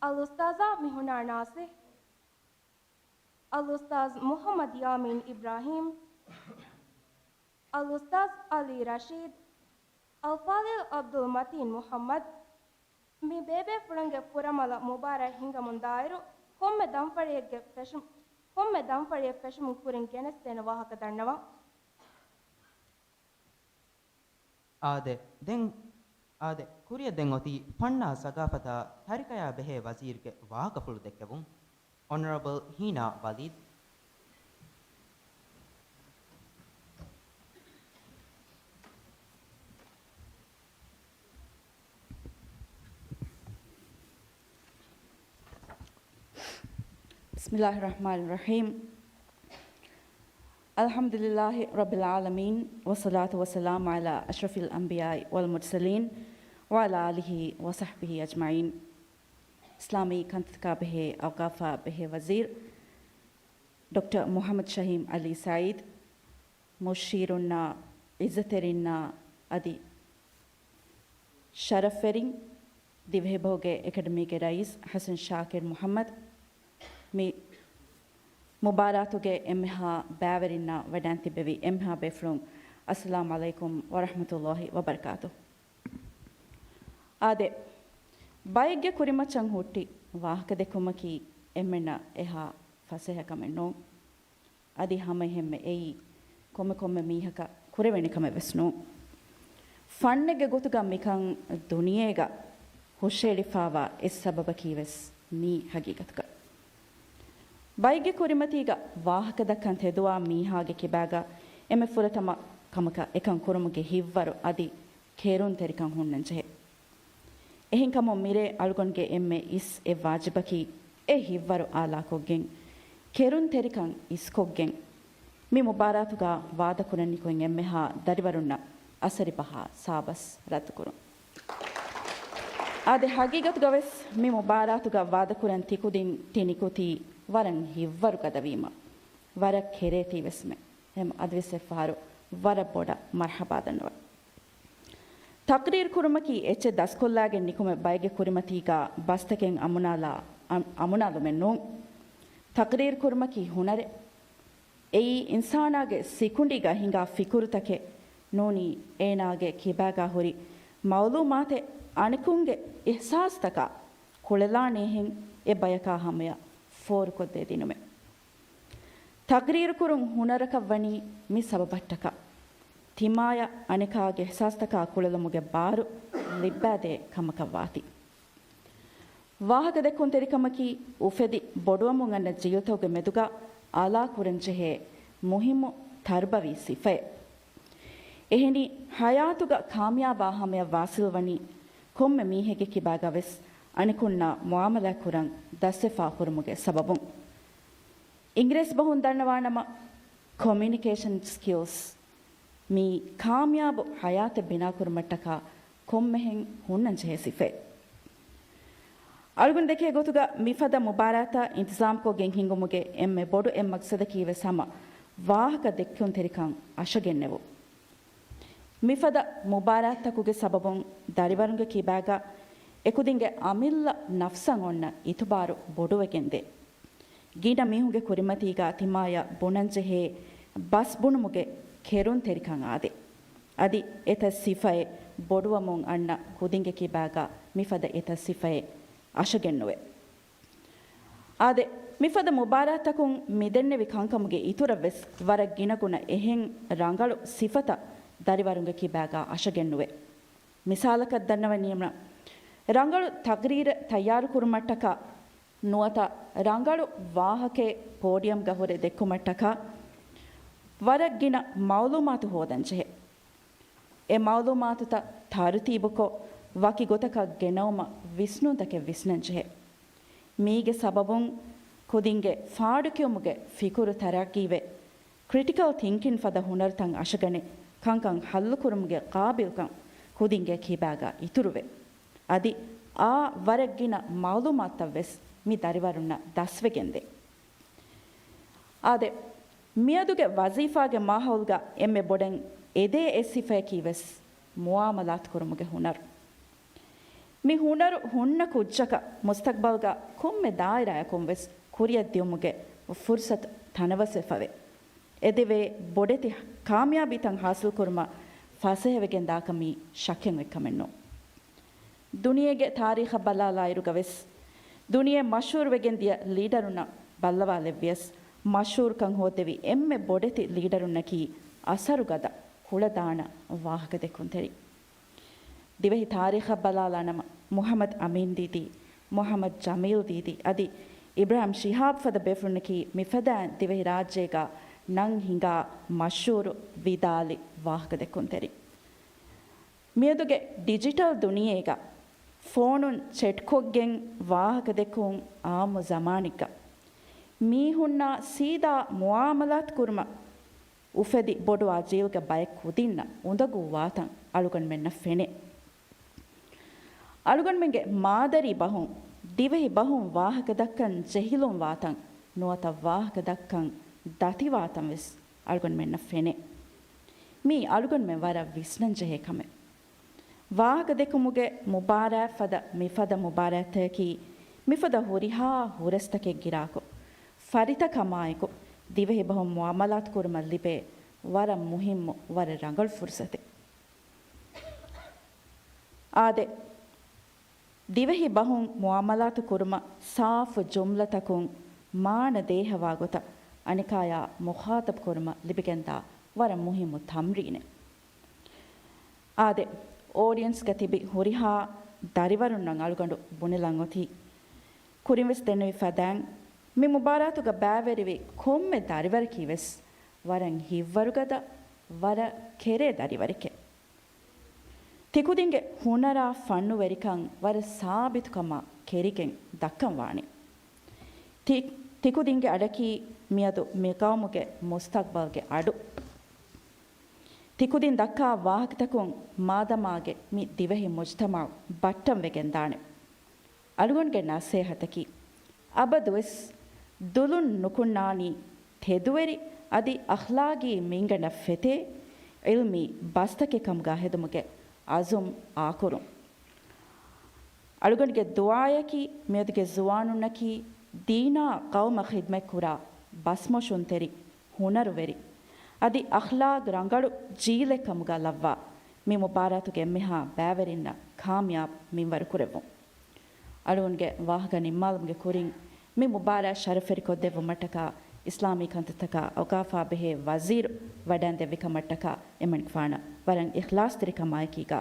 އަލްއުސްތާޛާ މިހުނާ ނާޞިޙް، އަލްއުސްތާޛު މުޙައްމަދު ޔާމީން އިބްރާހީމް، އަލްއުސްތާޛު ޢަލީ ރަޝީދު، އަލްފާޟިލް ޢަބްދުލް މަތީން މުޙައްމަދު، މި ބޭބޭފުޅުންގެ ފުރަމަލަ މުބާރާތް ހިނގަމުން ދާއިރު، ކޮންމެ ދަންފަޅިއެއްގެ ފެށު-، ކޮންމެ ދަންފަޅިއެއް ފެށުމުން ކުރިން ގެނެސްދޭނެ ވާހަކަ ދަންނަވަން. އާދެ، ދެން، އާދެ، ކުރިއަށް ދެން އޮތީ ފަންނާ ސަގާފަތާ ތަރިކަޔާ ބެހޭ ވަޒީރުގެ ވާހަކަފުޅު ދެއްކެވުން. އޮނަރަބަލް ހީނާ ވަލީދު. بسم الله الرحمن الرحيم. الحمد لله رب العالمين، والصلاة والسلام على أشرف الأنبياء والمرسلين، وعلى آله وصحبه أجمعين. އިސްލާމީ ކަންތައްތަކާ ބެހޭ އައުގާފާ ބެހޭ ވަޒީރު ޑޮކްޓަރ މުޙައްމަދު ޝަހީމް ޢަލީ ސަޢީދު، މުޝީރުންނާ، ޢިއްޒަތްތެރިންނާ އަދި ޝަރަފްވެރިން، ދިވެހިބަހުގެ އެކަޑަމީގެ ރައީސް ޙަސަން ޝާކިރު މުޙައްމަދު، މި މުބާރާތުގެ އެންމެހާ ބައިވެރިންނާ ވަޑައިން ތިއްބެވި އެންމެހާ ބޭފުޅުން، އައްސަލާމު ޢަލައިކުމް ވަރަޙްމަތުﷲި ވަބަރަކާތުހު. އާދެ، ބައެއްގެ ކުރިމައްޗަށް ހުއްޓި ވާހަކަދެއްކުމަކީ އެންމެންނަށް އެހާ ފަސޭހަ ކަމެއް ނޫން. އަދި ހަމައެހެންމެ އެއީ ކޮންމެ ކޮންމެ މީހަކަށް ކުރެވޭނެ ކަމެއް ވެސް ނޫން. ފަންނެއްގެ ގޮތުގަ މިކަން ދުނިޔޭގަ ހުށައެޅިފާވާ އެއް ސަބަބަކީ ވެސް މީ ހަގީގަތުގަ. ބައެއްގެ ކުރިމަތީގަ ވާހަކަދައްކަން ތެދުވާ މީހާގެ ކިބާގަ އެންމެ ފުރަތަމަ ކަމަކަށް އެކަން ކުރުމުގެ ހިތްވަރު އަދި ކެރުންތެރިކަން ހުންނަންޖެހޭ. އެހެންކަމުން މިރޭ އަޅުގަނޑުގެ އެންމެ އިސް އެއް ވާޖިބަކީ، އެ ހިތްވަރު އާލާކޮށްގެން، ކެރުންތެރިކަން އިސްކޮށްގެން، މި މުބާރާތުގަ ވާދަކުރަން ނިކުތް އެންމެހާ ދަރިވަރުންނަށް އަސަރިބަހާ ސާބަސް ރައްދުކުރުން. އާދެ، ހަގީގަތުގަވެސް މި މުބާރާތުގަ ވާދަކުރަން ތިކުދިން ތިނިކުތީ ވަރަށް ހިތްވަރު ގަދަވީމަ، ވަރަށް ކެރޭތީވެސްމެ. އެހެން އަދިވެސް އެއްފަހަރު ވަރަށް ބޮޑަށް މަރްޙަބާ ދަންނަވަން. ތަޤްރީރު ކުރުމަކީ އެއްޗެއް ދަސްކޮށްލާގެން ނިކުމެ ބައެއްގެ ކުރިމަތީގަ ބަސްތަކެއް އަމުނާލާ، އަމް، އަމުނާލުމެއް ނޫން. ތަޤްރީރު ކުރުމަކީ ހުނަރެއް. އެއީ އިންސާނާގެ ސިކުނޑީގަ ހިނގާ ފިކުރުތަކެއް ނޫނީ އޭނާގެ ކިބާގަ ހުރި މައުލޫމާތެއް އަނެކުންގެ އިޙްސާސްތަކާ ކުޅެލާނޭހެން އެ ބަޔަކާ ހަމަޔަށް ފޯރުކޮށްދޭ ދިނުމެއް. ތަޤްރީރުކުރުން ހުނަރަކަށްވަނީ މި ސަބަބަށްޓަކާ، ތިމާޔަށް އަނެކާގެ އިޙްސާސްތަކާ ކުޅެލުމުގެ ބާރު ލިއްބައިދޭ ކަމަކަށް ވާތީ. ވާހަކަދެއްކުންތެރިކަމަކީ އުފެދި ބޮޑުވަމުން އަންނަ ޖީލްތަކުގެ މެދުގަ އާލާކުރަންޖެހޭ މުހިއްމު ތަރުބަވީ ސިފައެއް. އެހެނީ، ޙަޔާތުގަ ކާމިޔާބާ ހަމަޔަށް ވާސިލްވަނީ ކޮންމެ މީހެއްގެ ކިބާގަވެސް އަނެކުންނާ މުޢާމަލާތްކުރަން ދަސްވެފާ ހުރުމުގެ ސަބަބުން. އިނގިރޭސި ބަހުން ދަންނަވާނަމަ، ކޮމިއުނިކޭޝަން ސްކިލްސް މީ ކާމިޔާބު ޙަޔާތެއް ބިނާކުރުމަށްޓަކާ ކޮންމެހެން ހުންނަންޖެހޭ ސިފައެއް. އަޅުގަނޑު ދެކޭ ގޮތުގަ މިފަދަ މުބާރާތްތައް އިންތިޒާމްކޮށްގެން ހިންގުމުގެ އެންމެ ބޮޑު އެއް މަގްސަދަކީ ވެސް ހަމަ ވާހަކަ ދެއްކުންތެރިކަން އަށަގެންނެވުން. މިފަދަ މުބާރާތްތަކުގެ ސަބަބުން ދަރިވަރުންގެ ކިބާގަ އެކުދިންގެ އަމިއްލަ ނަފްސަށް އޮންނަ އިތުބާރު ބޮޑުވެގެންދޭ. ގިނަ މީހުންގެ ކުރިމަތީގަ ތިމާޔަށް ބުނަންޖެހޭ ބަސް ބުނުމުގެ ކެރުންތެރިކަން އާދޭ. އަދި އެތައް ސިފައެއް ބޮޑުވަމުން އަންނަ ކުދިންގެ ކިބާގަ މިފަދަ އެތައް ސިފައެއް އަށަގެންނުވޭ. އާދެ، މިފަދަ މުބާރާތްތަކުން މިދެންނެވި ކަންކަމުގެ އިތުރަށްވެސް ވަރަށް ގިނަގުނަ އެހެން ރަނގަޅު ސިފަތައް ދަރިވަރުންގެ ކިބާގަ އަށަގެންނުވޭ. މިސާލަކަށް ދަންނަވަނީމަ، ރަނގަޅު ތަޤްރީރެއް ތައްޔާރުކުރުމަށްޓަކާ ނުވަތަ ރަނގަޅު ވާހަކައެއް ޕޯޑިއަމްގަ ހުރެ ދެއްކުމަށްޓަކާ ވަރަށް ގިނަ މައުލޫމާތު ހޯދަންޖެހޭ. އެ މައުލޫމާތުތައް ތަރުތީބުކޮށް، ވަކި ގޮތަކަށް ގެނައުމަށް ވިސްނުންތަކެއް ވިސްނަންޖެހޭ. މީގެ ސަބަބުން ކުދިންގެ ފާޑުކިޔުމުގެ ފިކުރު ތަރައްގީވެ، ކްރިޓިކަލް ތިންކިން ފަދަ ހުނަރުތައް އަށަގަނެ، ކަންކަން ހައްލުކުރުމުގެ ޤާބިލްކަން ކުދިންގެ ކިބާގަ އިތުރުވެ. އަދި އާ ވަރަށް ގިނަ މައުލޫމާތުތައްވެސް މި ދަރިވަރުންނަށް ދަސްވެގެންދޭ. އާދެ، މިއަދުގެ ވަޒީފާގެ މާހައުލްގަ އެންމެ ބޮޑަށް އެދޭ އެއް ސިފަޔަކީ ވެސް މުޢާމަލާތުކުރުމުގެ ހުނަރު. މި ހުނަރު ހުންނަ ކުއްޖަކަށް މުސްތަޤްބަލްގަ ކޮންމެ ދާއިރާއަކުން ވެސް ކުރިއަށް ދިޔުމުގެ ފުރުޞަތު ތަނަވަސްވެފަވޭ. އެދެވޭ ބޮޑެތި ކާމިޔާބީތައް ޙާޞިލްކުރުމަށް ފަސޭހަވެގެން ދާކަމީ ޝައްކެއް އޮތްކަމެއް ނޫން. ދުނިޔޭގެ ތާރީޚަށް ބަލާލާއިރުގަ ވެސް، ދުނިޔެ މަޝްހޫރުވެގެން ދިޔަ ލީޑަރުންނަށް ބައްލަވާލެއްވިޔަސް، މަޝްހޫރުކަން ހޯއްދެވި އެންމެ ބޮޑެތި ލީޑަރުންނަކީ އަސަރުގަދަ ކުޅަދާނަ ވާހަކަދެއްކުންތެރި. ދިވެހި ތާރީޚަށް ބަލާލާނަމަ، މުޙައްމަދު އަމީން ދީދީ، މުޙައްމަދު ޖަމީލް ދީދީ އަދި އިބްރާހިމް ޝިހާބް ފަދަ ބޭފުޅުންނަކީ މިފަދައިން ދިވެހިރާއްޖޭގަ ނަން ހިނގާ މަޝްހޫރު ވިދާޅި ވާހަކަދެއްކުންތެރި. މިއަދުގެ ޑިޖިޓަލް ދުނިޔޭގަ ފޯނުން ޗެޓްކޮށްގެން ވާހަކަދެއްކުން އާއްމު ޒަމާނެއްގަ މީހުންނާ ސީދާ މުއާމަލާތު ކުރުމަށް އުފެދި ބޮޑުވާ ޖީލްގެ ބައެއް ކުދިންނަށް އުނދަގޫ ވާތަން އަޅުގަނޑުމެންނަށް ފެނޭ. އަޅުގަނޑުމެންގެ މާދަރީ ބަހުން، ދިވެހި ބަހުން ވާހަކަ ދައްކަން ޖެހިލުން ވާތަން، ނުވަތަ ވާހަކަ ދައްކަން ދަތިވާތަން ވެސް އަޅުގަނޑުމެންނަށް ފެނޭ. މީ އަޅުގަނޑުމެން ވަރަށް ވިސްނަން ޖެހޭ ކަމެއް. ވާހަކަ ދެކުމުގެ މުބާރާތް ފަދަ މިފަދަ މުބާރާތްތަކަކީ، މިފަދަ ހުރިހާ ހުރަސްތަކެއް ގިރާކޮށް، ފަރިތަކަމާއެކު ދިވެހި ބަހުން މުއާމަލާތު ކުރުމަށް ލިބޭ ވަރަށް މުހިއްމު، ވަރަށް ރަނގަޅު ފުރުސަތެއް. އާދެ، ދިވެހި ބަހުން މުއާމަލާތު ކުރުމަށް ސާފު ޖުމްލަތަކުން މާނަ ދޭހަވާ ގޮތަށް އަނެކާޔާ މުޚާޠަބު ކުރުމަށް ލިބިގެންދާ ވަރަށް މުހިއްމު ތަމްރީނެއް. އާދެ، އޯޑިއެންސްގަ ތިބި ހުރިހާ ދަރިވަރުންނަށް އަޅުގަނޑު ބުނެލަން އޮތީ، ކުރިން ވެސް ދެންނެވި ފަދައިން، މި މުބާރާތުގަ ބައިވެރިވި ކޮންމެ ދަރިވަރަކީ ވެސް ވަރަށް ހިތްވަރުގަދަ، ވަރަށް ކެރޭ ދަރިވަރެކޭ. ތިކުދިންގެ ހުނަރާ ފަންނުވެރިކަން ވަރަށް ސާބިތުކަމާ ކެރިގެން ދައްކަން ވާނެ. ތި، ތިކުދިންގެ އަޑަކީ މިއަދު މި ގައުމުގެ މުސްތަގްބަލްގެ އަޑު. ތިކުދިން ދައްކާ ވާހަކަތަކުން މާދަމާގެ މި ދިވެހި މުޖްތަމަޢު ބައްޓަން ވެގެން ދާނެ. އަޅުގަނޑުގެ ނަސޭހަތަކީ، އަބަދުވެސް ދުލުން ނުކުންނާނީ ތެދުވެރި އަދި އަޚްލާގީ މިންގަނޑަށް ފެތޭ ޢިލްމީ ބަސްތަކެއް ކަމުގަ ހެދުމުގެ އަޒުމް އާކުރުން. އަޅުގަނޑުގެ ދުޢާއަކީ މިއަދުގެ ޒުވާނުންނަކީ ދީނާ ޤައުމަށް ޚިދްމަތްކުރާ ބަސްމޮށުންތެރި، ހުނަރުވެރި، އަދި އަޚްލާޤް ރަނގަޅު ޖީލެއް ކަމުގަ ލައްވާ މި މުބާރާތުގެ އެންމެހާ ބައިވެރިންނަށް ކާމިޔާބު މިންވަރު ކުރެއްވުން. އަޅުގަނޑުގެ ވާހަކަ ނިންމާލުމުގެ ކުރިން، މި މުބާރާތް ޝަރަފްވެރިކޮށްދެއްވުމަށްޓަކާ، އިސްލާމީ ކަންތައްތަކާ އަވަޤާފާ ބެހޭ ވަޒީރު ވަޑައިންދެއްވި ކަމަށްޓަކާ އެމަނިކުފާނަށް ވަރަށް އިޚްލާޞްތެރިކަމާއެކީގާ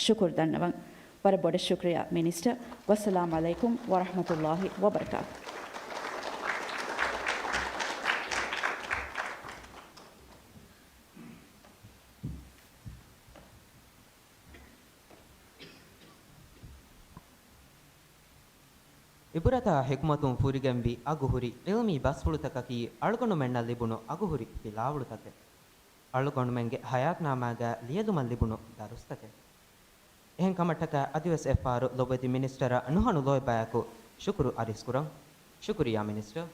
ޝުކުރު ދަންނަވަން. ވަރަށް ބޮޑަށް ޝުކުރިއްޔާ މިނިސްޓަރ. ވައްސަލާމް ޢަލައިކުމް ވަރަޙްމަތުﷲި ވަބަރަކާތު. ޢިބުރަތާ ޙިކުމަތުން ފުރިގެންވި އަގުހުރި ޢިލްމީ ބަސްފުޅުތަކަކީ އަޅުގަނޑުމެންނަށް ލިބުނު އަގުހުރި ފިލާވަޅުތަކެއް. އަޅުގަނޑުމެންގެ ޙަޔާތްނާމާގައި ލިޔެލުމަށް ލިބުނު ދަރުސްތަކެއް. އެހެން ކަމަށްޓަކައި އަދިވެސް އެއްފަހަރު ލޮބުވެތި މިނިސްޓަރަށް ނުހަނު ލޯތްބާޔަކު ޝުކުރު އަރިސްކުރަން. ޝުކުރިއްޔާ މިނިސްޓަރ.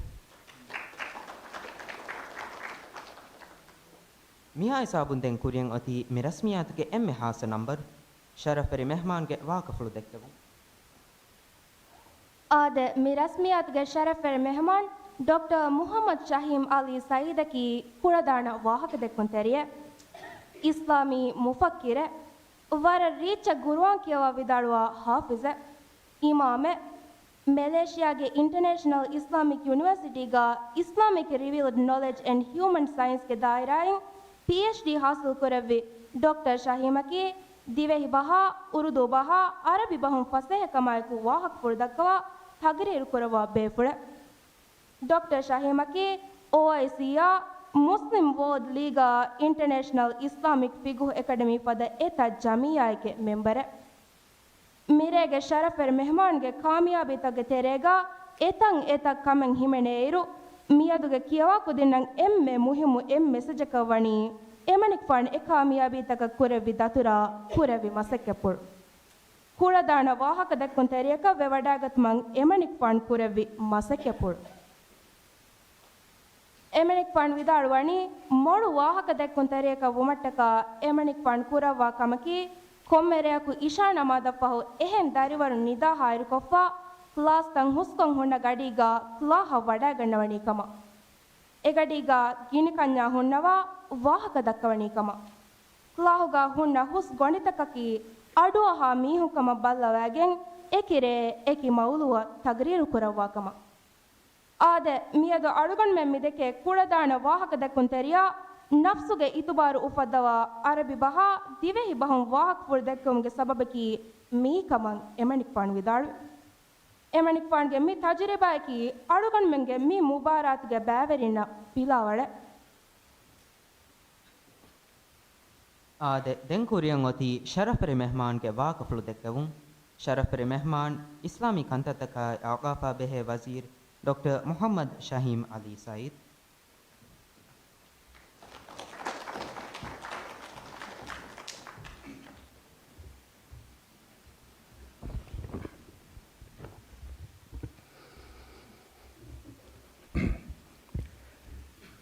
މިހާ ހިސާބުން ދެން ކުރިޔަށް އޮތީ މި ރަސްމިއްޔާތުގެ އެންމެ ޚާއްޞަ ނަންބަރު. ޝަރަފްވެރި މެހްމާންގެ ވާހަކަފުޅު ދެއްކެވުން. އާދެ، މި ރަސްމިއްޔާތުގެ ޝަރަފްވެރި މެހްމާން ޑޮކްޓަރ މުޙައްމަދު ޝަހީމް ޢަލީ ސަޢީދަކީ ކުޅަދާނަ ވާހަކަދެއްކުންތެރިއެއް، އިސްލާމީ މުފައްކިރެއް، ވަރަށް ރީއްޗަށް ޤުރުއާން ކިޔަވާ ވިދާޅުވާ ޙާފިޒެއް، އިމާމެއް، މެލޭޝިޔާގެ އިންޓަރނޭޝަނަލް އިސްލާމިކް ޔުނިވަރސިޓީގަ އިސްލާމިކް ރިވީލްޑް ނޮލެޖް އެންޑް ހިއުމަން ސައިންސްގެ ދާއިރާއިން ޕީއެޗްޑީ ޙާޞިލް ކުރެއްވި ޑޮކްޓަރ ޝަހީމަކީ، ދިވެހި ބަހާ، އުރުދޫ ބަހާ، ޢަރަބި ބަހުން ފަސޭހަކަމާއެކު ވާހަކަފުޅު ދައްކަވާ ތަގްރީރު ކުރައްވާ ބޭފުޅެއް. ޑޮކްޓަރ ޝަހީމަކީ، އޯއައިސީއާ، މުސްލިމް ވޯލްޑް ލީގާ، އިންޓަރނޭޝަނަލް އިސްލާމިކް ފިޤުހު އެކަޑަމީ ފަދަ އެތައް ޖަމިއްޔާއެކެއް މެމްބަރެއް. މިރޭގެ ޝަރަފްވެރި މެހްމާންގެ ކާމިޔާބީތަކުގެ ތެރޭގަ އެތަން އެތައް ކަމެއް ހިމެނޭއިރު، މިއަދުގެ ކިޔަވާ ކުދިންނަށް އެންމެ މުހިއްމު އެއް މެސެޖަކަށް ވަނީ، އެމަނިކުފާނު އެ ކާމިޔާބީތަކަށް ކުރެއްވި ދަތުރާ ކުރެއްވި މަސައްކަތްޕުޅު. ކުޅަދާނަ ވާހަކަ ދެއްކުން ތެރެއަކަށް ވެވަޑައިގަތުމަށް އެމަނިކުފާނު ކުރެއްވި މަސައްކަތްޕުޅު. އެމަނިކުފާނު ވިދާޅުވަނީ، މޮޅު ވާހަކަ ދެއްކުން ތެރެއަކަށް ވުމަށްޓަކާ އެމަނިކުފާނު ކުރައްވާ ކަމަކީ، ކޮންމެ ރެޔަކު އިޝާ ނަމާދަށްފަހު އެހެން ދަރިވަރުން ނިދާ ހާއިރުކޮށްފަ، ކްލާސްތައް ހުސްކޮށް ހުންނަ ގަޑީގަ ކްލާހަށް ވަޑައިގަންނަވަނީ ކަމަށް. އެގަޑީގަ ގިނިކަންޏާ ހުންނަވާ ވާހަކަ ދައްކަވަނީ ކަމަށް. ކްލާހުގަ ހުންނަ ހުސް ގޮނޑިތަކަކީ އަޑުއަހާ މީހުން ކަމަށް ބައްލަވައިގެން އެކި ރެއެއް އެކި މައުޟޫޢަށް ތަގްރީރު ކުރައްވާ ކަމަށް. އާދެ، މިއަދު އަޅުގަނޑުމެން މިދެކޭ ކުޅަދާނަ ވާހަކަ ދެއްކުން ތެރެއަށް ނަފްސުގެ އިތުބާރު އުފައްދަވާ ޢަރަބި ބަހާ ދިވެހި ބަހުން ވާހަކަފުޅު ދެއްކެވުމުގެ ސަބަބަކީ މީ ކަމަށް އެމަނިކުފާނު ވިދާޅުވި. އެމަނިކުފާނުގެ މި ތަޖުރިބާއަކީ އަޅުގަނޑުމެންގެ މި މުބާރާތުގެ ބައިވެރިންނަށް ފިލާވަޅެއް. އާދެ، ދެން ކުރިޔަށް އޮތީ ޝަރަފްވެރި މެހްމާންގެ ވާހަކަފުޅު ދެއްކެވުން. ޝަރަފްވެރި މެހްމާން، އިސްލާމީ ކަންތައްތަކާއި އަވަޤާފާ ބެހޭ ވަޒީރު ޑޮކްޓަރ މުޙައްމަދު ޝަހީމް ޢަލީ ސަޢީދު.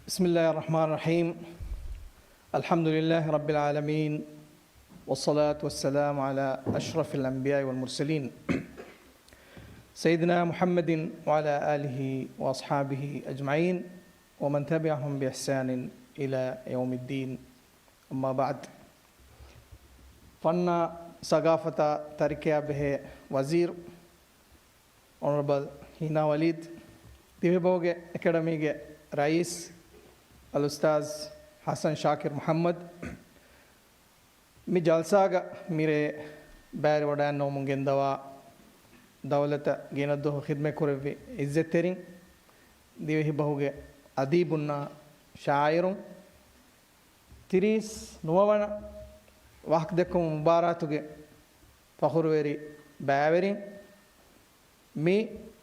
بسم الله الرحمن الرحيم. الحمد لله رب العالمين. والصلاة والسلام على أشرف الأنبياء والمرسلين. سيدنا محمد وعلى آله وأصحابه أجمعين. ومن تبعهم بإحسان إلى يوم الدين. أما بعد. ފަންނާ ސަގާފަތާ ތަރިކަޔާ ބެހޭ ވަޒީރު، އޮނަރަބަލް ހީނާ ވަލީދު، ދިވެހިބަހުގެ އެކަޑަމީގެ ރައީސް، އަލްއުސްތާޒް ޙަސަން ޝާކިރު މުޙައްމަދު، މި ޖަލްސާގަ މިރޭ ބައިވެރިވަޑައިގަންނަވަމުން ގެންދަވާ ދައުލަތަށް ގިނަ ދުވަހު ޚިދްމަތް ކުރެއްވި ޢިއްޒަތްތެރިން، ދިވެހިބަހުގެ އަދީބުންނާ ޝާޢިރުން، ތިރީސް ނުވަވަނަ ވާހަކަދެއްކުމު މުބާރާތުގެ ފަޚުރުވެރި ބައިވެރިން، މި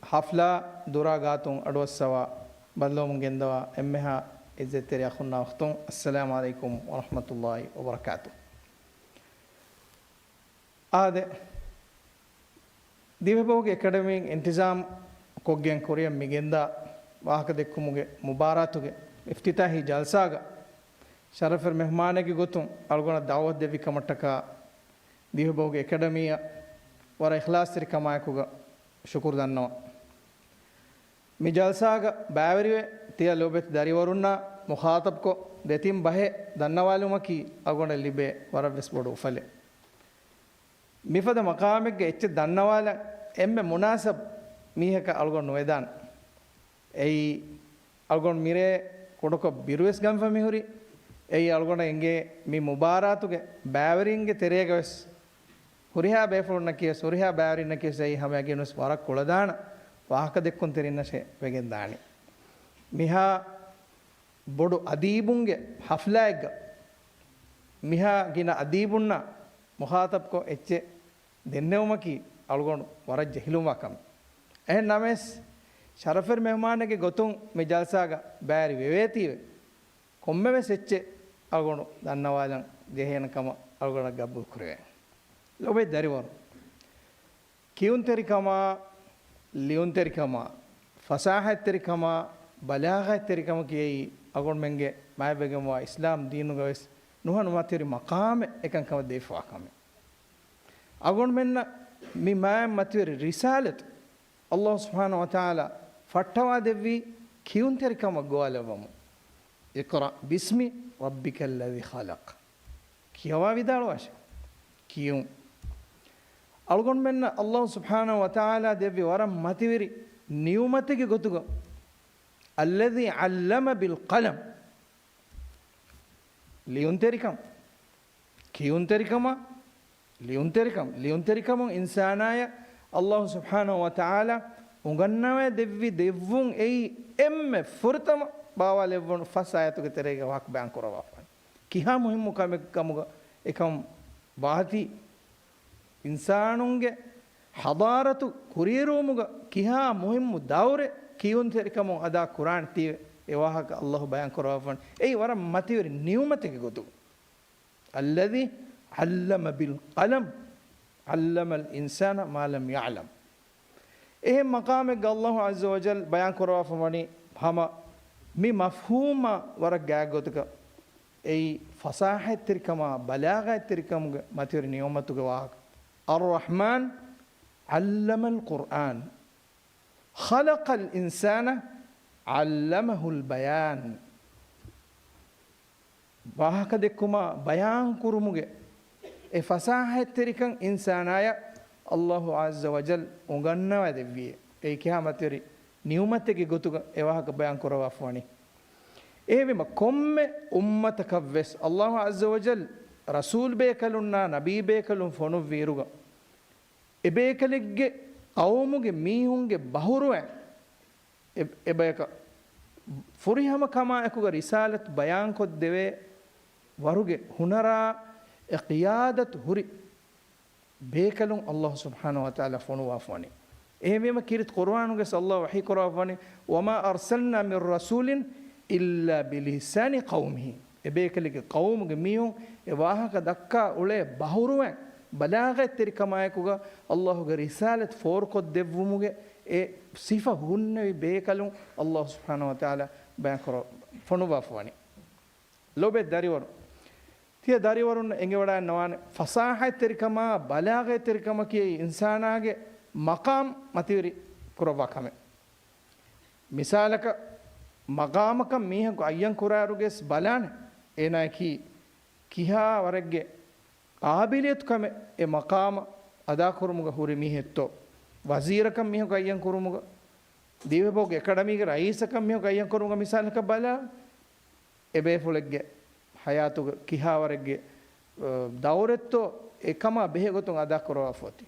ޙަފްލާ ދުރާ ގާތުން އަޑުއައްސަވާ ބައްލަވަމުން ގެންދަވާ އެންމެހާ ޢިއްޒަތްތެރި އަޚުންނާ އުޚްތުން، އައްސަލާމު ޢަލައިކުމް ވަރަޙްމަތުﷲި ވަބަރަކާތު. އާދެ، ދިވެހިބަހުގެ އެކަޑަމީން އިންތިޒާމް ކޮށްގެން ކުރިއަށް މި ގެންދާ ވާހަކަދެއްކުމުގެ މުބާރާތުގެ އިފްތިތާޙީ ޖަލްސާގަ ޝަރަފުވެރި މެހުމާނެއްގެ ގޮތުން އަޅުގަނޑަށް ދަޢުވަތު ދެއްވި ކަމަށްޓަކާ ދިވެހިބަހުގެ އެކަޑަމީއަށް ވަރަށް އިޚްލާޞްތެރިކަމާއެކުގަ ޝުކުރު ދަންނަވަން. މި ޖަލްސާގަ ބައިވެރިވެ، ތިޔަ ލޯބިވެތި ދަރިވަރުންނާ މުޚާޠަބްކޮށް، ދެތިން ބަހެއް ދަންނަވާލުމަކީ އަޅުގަނޑަށް ލިބޭ ވަރަށްވެސް ބޮޑު އުފަލެއް. މިފަދަ މަޤާމެއްގަ އެއްޗެއް ދަންނަވާލަން އެންމެ މުނާސަބު މީހަކަށް އަޅުގަނޑު ނުވެދާނެ. އެއީ، އަޅުގަނޑު މިރޭ ކުޑަކޮށް ބިރުވެސް ގަންފަ މިހުރީ. އެއީ، އަޅުގަނޑަށް އެނގޭ މި މުބާރާތުގެ ބައިވެރިންގެ ތެރޭގަވެސް ހުރިހާ ބޭފުޅުންނަކީވެސް، ހުރިހާ ބައިވެރިންނަކީވެސް އެއީ ހަމައެކަނިވެސް ވަރަށް ކުޅަދާނަ ވާހަކަދެއްކުންތެރިންނަށޭ ވެގެންދާނީ. މިހާ ބޮޑު އަދީބުންގެ ޙަފްލާއެއްގަ މިހާ ގިނަ އަދީބުންނާ މުޚާޠަބްކޮށް އެއްޗެއް ދެންނެވުމަކީ އަޅުގަނޑު ވަރަށް ޖެހިލުންވާ ކަމެއް. އެހެން ނަމަވެސް، ޝަރަފުވެރި މެހުމާނެއްގެ ގޮތުން މި ޖަލްސާގަ ބައިވެރި ވެވޭތީވެ، ކޮންމެވެސް އެއްޗެއް އަޅުގަނޑު ދަންނަވާލަން ޖެހޭނެ ކަމަށް އަޅުގަނޑަށް ގަބޫލު ކުރެވޭ. ލޮބުވެތި ދަރިވަރުން، ކިޔުންތެރިކަމާ، ލިޔުންތެރިކަމާ، ފަސާހަތްތެރިކަމާ، ބަލާޣަތްތެރިކަމަކީ އެއީ އަޅުގަނޑުމެންގެ މާތްވެގެންވާ އިސްލާމް ދީނުގަވެސް ނުހަނު މަތިވެރި މަޤާމެއް އެކަންކަމަށް ދެވިފަވާ ކަމެއް. އަޅުގަނޑުމެންނަށް މި މާތް މަތިވެރި ރިސާލަތު ﷲ ސުބްޙާނަހޫ ވަތަޢާލާ ފައްޓަވާ ދެއްވީ ކިޔުންތެރިކަމަށް ގޮވާލައްވަމުން. اقرأ باسم ربك الذي خلق. ކިޔަވާ ވިދާޅުވާށެ. ކިޔުން. އަޅުގަނޑުމެންނަށް ﷲ ސުބްޙާނަހޫ ވަތަޢާލާ ދެއްވި ވަރަށް މަތިވެރި ނިޢުމަތެއްގެ ގޮތުގަ، الذي علم بالقلم. ލިޔުންތެރިކަން. ކިޔުންތެރިކަމާ، ލިޔުންތެރިކަން، ލިޔުންތެރިކަމުން އިންސާނާޔަށް ﷲ ސުބްޙާނަހޫ ވަތަޢާލާ އުނގަންނަވައި ދެއްވި ދެއްވުން އެއީ އެންމެ ފުރަތަމަ ބާވާލެއްވުނު ފަސް އާޔަތުގެ ތެރޭގަ ވާހަކަ ބަޔާން ކުރައްވާފަ ވަނީ. ކިހާ މުހިއްމު ކަމެއް ކަމުގަ އެކަން ވާތީ، އިންސާނުންގެ ޙަޟާރަތު ކުރިއެރުވުމުގަ ކިހާ މުހިއްމު ދައުރެއް ކިޔުންތެރިކަމުން އަދާ ކުރާނެތީވެ އެ ވާހަކަ ﷲ ބަޔާން ކުރައްވާފަ ވަނީ. އެއީ ވަރަށް މަތިވެރި ނިޢުމަތެއްގެ ގޮތުގަ. الذي علم بالقلم، علم الإنسان ما لم يعلم. އެހެން މަޤާމެއްގަ ﷲ ޢައްޒަ ވަޖައްލަ ބަޔާން ކުރައްވާފަ ވަނީ ހަމަ މި މަފްހޫމާ ވަރަށް ގާތްގޮތަކަށް، އެއީ ފަސާހަތްތެރިކަމާ، ބަލާޣަތްތެރިކަމުގެ މަތިވެރި ނިޢުމަތުގެ ވާހަކަ. الرحمن علم القرآن، خلق الإنسان علمه البيان. ވާހަކަދެއްކުމާ ބަޔާންކުރުމުގެ އެ ފަސާހަތްތެރިކަން އިންސާނާޔަށް ﷲ ޢައްޒަ ވަޖައްލަ އުނގަންނަވައި ދެއްވިއޭ. އެއީ ކިހާ މަތިވެރި ނިޢުމަތެއްގެ ގޮތުގަ އެ ވާހަކަ ބަޔާން ކުރައްވާފަ ވަނީ. އެހެންވީމަ، ކޮންމެ އުއްމަތަކަށްވެސް ﷲ ޢައްޒަ ވަޖައްލަ ރަސޫލް ބޭކަލުންނާ ނަބީ ބޭކަލުން ފޮނުއްވިއިރުގަ، އެބޭކަލެއްގެ ޤައުމުގެ މީހުންގެ ބަހުރުވައިން އެ، އެބަޔަކަށް ފުރިހަމަ ކަމާއެކުގަ ރިސާލަތު ބަޔާންކޮށްދެވޭ ވަރުގެ ހުނަރާ އެ ޤިޔާދަތު ހުރި ބޭކަލުން ﷲ ސުބްޙާނަހޫ ވަތަޢާލާ ފޮނުވާފަ ވަނީ. އެހެންވީމަ ކީރިތި ޤުރުއާނުގައި ﷲ ވަޙީ ކުރައްވަނީ، "وما أرسلنا من رسول إلا بلسان قومه." އެބޭކަލެއްގެ ޤައުމުގެ މީހުން އެ ވާހަކަ ދައްކާ އުޅޭ ބަހުރުވަތް ބަލާޣަތްތެރިކަމާއެކުގަ ﷲގެ ރިސާލަތް ފޯރުކޮށްދެއްވުމުގެ އެ ސިފަ ހުންނެވި ބޭކަލުން ﷲ ސުބްޙާނަހޫ ވަތަޢާލާ ބަޔާން ކުރަ-، ފޮނުއްވާފަވަނީ. ލޯބިވެތި ދަރިވަރު. ތިޔަ ދަރިވަރުން އެނގިވަޑައިންނަވާނެ، ފަސާހަތްތެރިކަމާ، ބަލާޣަތްތެރިކަމަކީ އިންސާނާގެ މަޤާމް މަތިވެރި ކުރައްވާ ކަމެއް. މިސާލަކަށް، މަޤާމަކަށް މީހަކު އައްޔަން ކުރާއިރުގެސް ބަލާނެ، އޭނާއަކީ ކިހާ ވަރެއްގެ ޤާބިލިއްޔަތު ކަމެއް އެ މަޤާމަށް އަދާކުރުމުގަ ހުރި މީހެއްތޯ. ވަޒީރަކަށް މީހަކު އައްޔަން ކުރުމުގަ، ދިވެހިބަހުގެ އެކަޑަމީގެ ރައީސަކަށް މީހަކު އައްޔަން ކުރުމުގަ މިސާލަކަށް ބަލާ، އެބޭފުޅެއްގެ ޙަޔާތުގަ ކިހާވަރެއްގެ، އަ، ދައުރެއްތޯ އެކަމާ ބެހޭ ގޮތުން އަދާކުރައްވާފައޮތީ.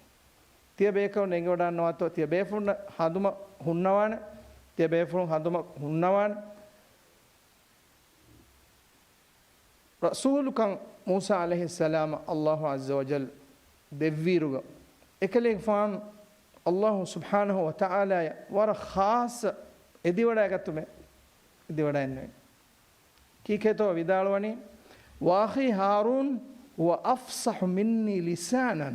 ތިޔަ ބޭކަލުން އެނގިވަޑައިންނަވާތޯ، ތިޔަ ބޭފުޅުން ހަނދުމަ ހުންނަވާނެ، ތިޔަ ބޭފުޅުން ހަނދުމަ ހުންނަވާނެ. ރަސޫލުކަން މޫސާ ޢަލައިހިއްސަލާމަށް ﷲ ޢައްޒަ ވަޖައްލަ ދެއްވިއިރުގަ، އެކަލޭގެފާނު ﷲ ސުބްޙާނަހޫ ވަތަޢާލާޔަށް ވަރަށް ޚާއްޞަ އެދިވަޑައިގަތުމެއް އެދިވަޑައިގެންނެވި. ކީކޭތޯ ވިދާޅުވަނީ، "وأخي هارون هو أفصح مني لسانا."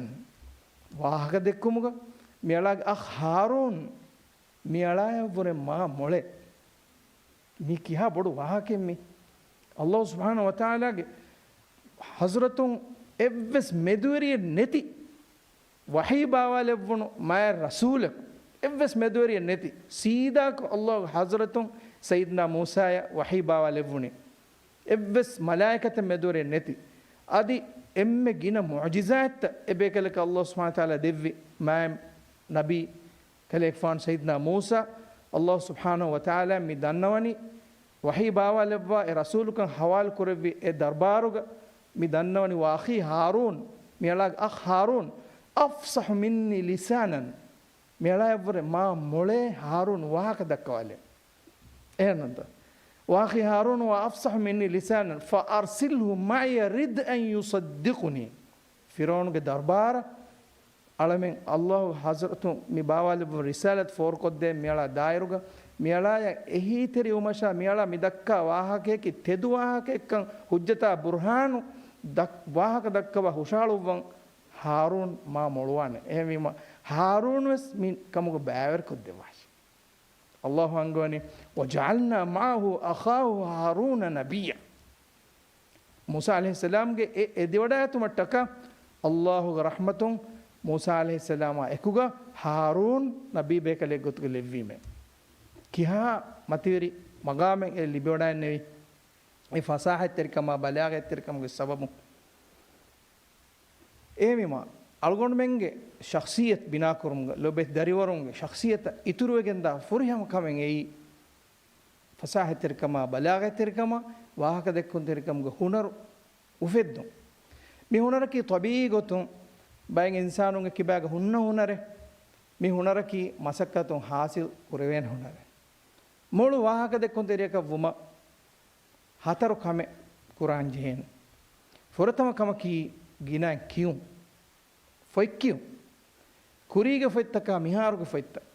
ވާހަކަ ދެއްކުމުގަ މިއަޅާގެ އަޚް ހާރޫން މިއަޅާޔަށްވުރެ މާ މޮޅޭ. މީ ކިހާ ބޮޑު ވާހަކައެއް މީ؟ ﷲ ސުބްޙާނަހޫ ވަތަޢާލާގެ ޙަޟްރަތުން އެއްވެސް މެދުވެރިއެއް ނެތި ވަޙީ ބާވާލެއްވުނު މާތް ރަސޫލަކު، އެއްވެސް މެދުވެރިއެއް ނެތި، ސީދާކޮށް ﷲގެ ޙަޟްރަތުން ސައްޔިދުނާ މޫސާޔަށް ވަޙީ ބާވާލެއްވުނީ. އެއްވެސް މަލާއިކަތެއް މެދުވެރިއެއް ނެތި. އަދި އެންމެ ގިނަ މުޢުޖިޒާތްތައް އެބޭކަލަކަށް ﷲ ސުބްޙާނަހޫ ވަތަޢާލާ ދެއްވި މާތް ނަބީ ކަލޭގެފާނު ސައްޔިދުނާ މޫސާ، ﷲ ސުބްޙާނަހޫ ވަތަޢާލާ މި ދަންނަވަނީ، ވަޙީ ބާވާލެއްވާ އެ ރަސޫލުކަން ޙަވާލު ކުރެއްވި އެ ދަރުބާރުގަ މި ދަންނަވަނީ، "وأخي هارون." މިއަޅާގެ އަޚް ހާރޫން، "أفصح مني لسانا." މިއަޅާއަށްވުރެ މާ މޮޅޭ ހާރޫން ވާހަކަ ދައްކަވާލެއްވުން. އެހެންނުންތަ؟ "وأخي هارون هو أفصح مني لسانا فأرسله معي يرد أن يصدقني." ފިރުޢައުނުގެ ދަރުބާރަށް އަޅަމެން ﷲގެ ޙަޟްރަތުން މި ބާވާލެއްވި ރިސާލަތު ފޯރުކޮށްދޭން މިއަޅާ ދާއިރުގަ، މިއަޅާޔަށް އެހީތެރިވުމަށާ މިއަޅާ މި ދައްކާ ވާހަކަޔަކީ ތެދު ވާހަކައެއްކަން ޙުއްޖަތާ ބުރްހާނު ދައް-، ވާހަކަ ދައްކަވާ ހުށަހަޅުއްވަން ހާރޫން މާ މޮޅުވާނެ. އެހެންވީމަ ހާރޫން ވެސް މި ކަމުގަ ބައިވެރިކޮށްދެއްވާށި. ﷲ އަންގަވަނީ، "وجعلنا معه أخاه هارون نبيا." މޫސާ ޢަލައިހިއްސަލާމްގެ އެ އެދިވަޑައިގަތުމަށްޓަކާ ﷲގެ ރަޙްމަތުން މޫސާ ޢަލައިހިއްސަލާމާ އެކުގަ ހާރޫން ނަބީ ބޭކަލެއް ގޮތުގަ ލެއްވީމޭ. ކިހާ މަތިވެރި މަގާމެއް އެ ލިބިވަޑައިގެންނެވީ؟ އެ ފަސާހަތްތެރިކަމާ ބަލާޣަތްތެރިކަމުގެ ސަބަބުން. އެހެންވީމާ، އަޅުގަނޑުމެންގެ ޝަޚްޞިއްޔަތު ބިނާކުރުމުގަ، ލޯބިވެތި ދަރިވަރުންގެ ޝަޚްޞިއްޔަތަށް އިތުރުވެގެންދާ ފުރިހަމަ ކަމެއް އެއީ، ފަސާހަތްތެރިކަމާ، ބަލާޣަތްތެރިކަމާ، ވާހަކަދެއްކުންތެރިކަމުގެ ހުނަރު އުފެއްދުން. މި ހުނަރަކީ ޠަބީޢީ ގޮތުން ބައެއް އިންސާނުންގެ ކިބާގަ ހުންނަ ހުނަރެއް. މި ހުނަރަކީ މަސައްކަތުން ޙާޞިލް ކުރެވޭނެ ހުނަރެއް. މޮޅު ވާހަކަދެއްކުންތެރިޔަކަށް ވުމަށް ހަތަރު ކަމެއް ކުރާން ޖެހޭނެ. ފުރަތަމަ ކަމަކީ ގިނައިން ކިޔުން. ފޮތްކިޔުން. ކުރީގެ ފޮތްތަކާ މިހާރުގެ ފޮތްތައް.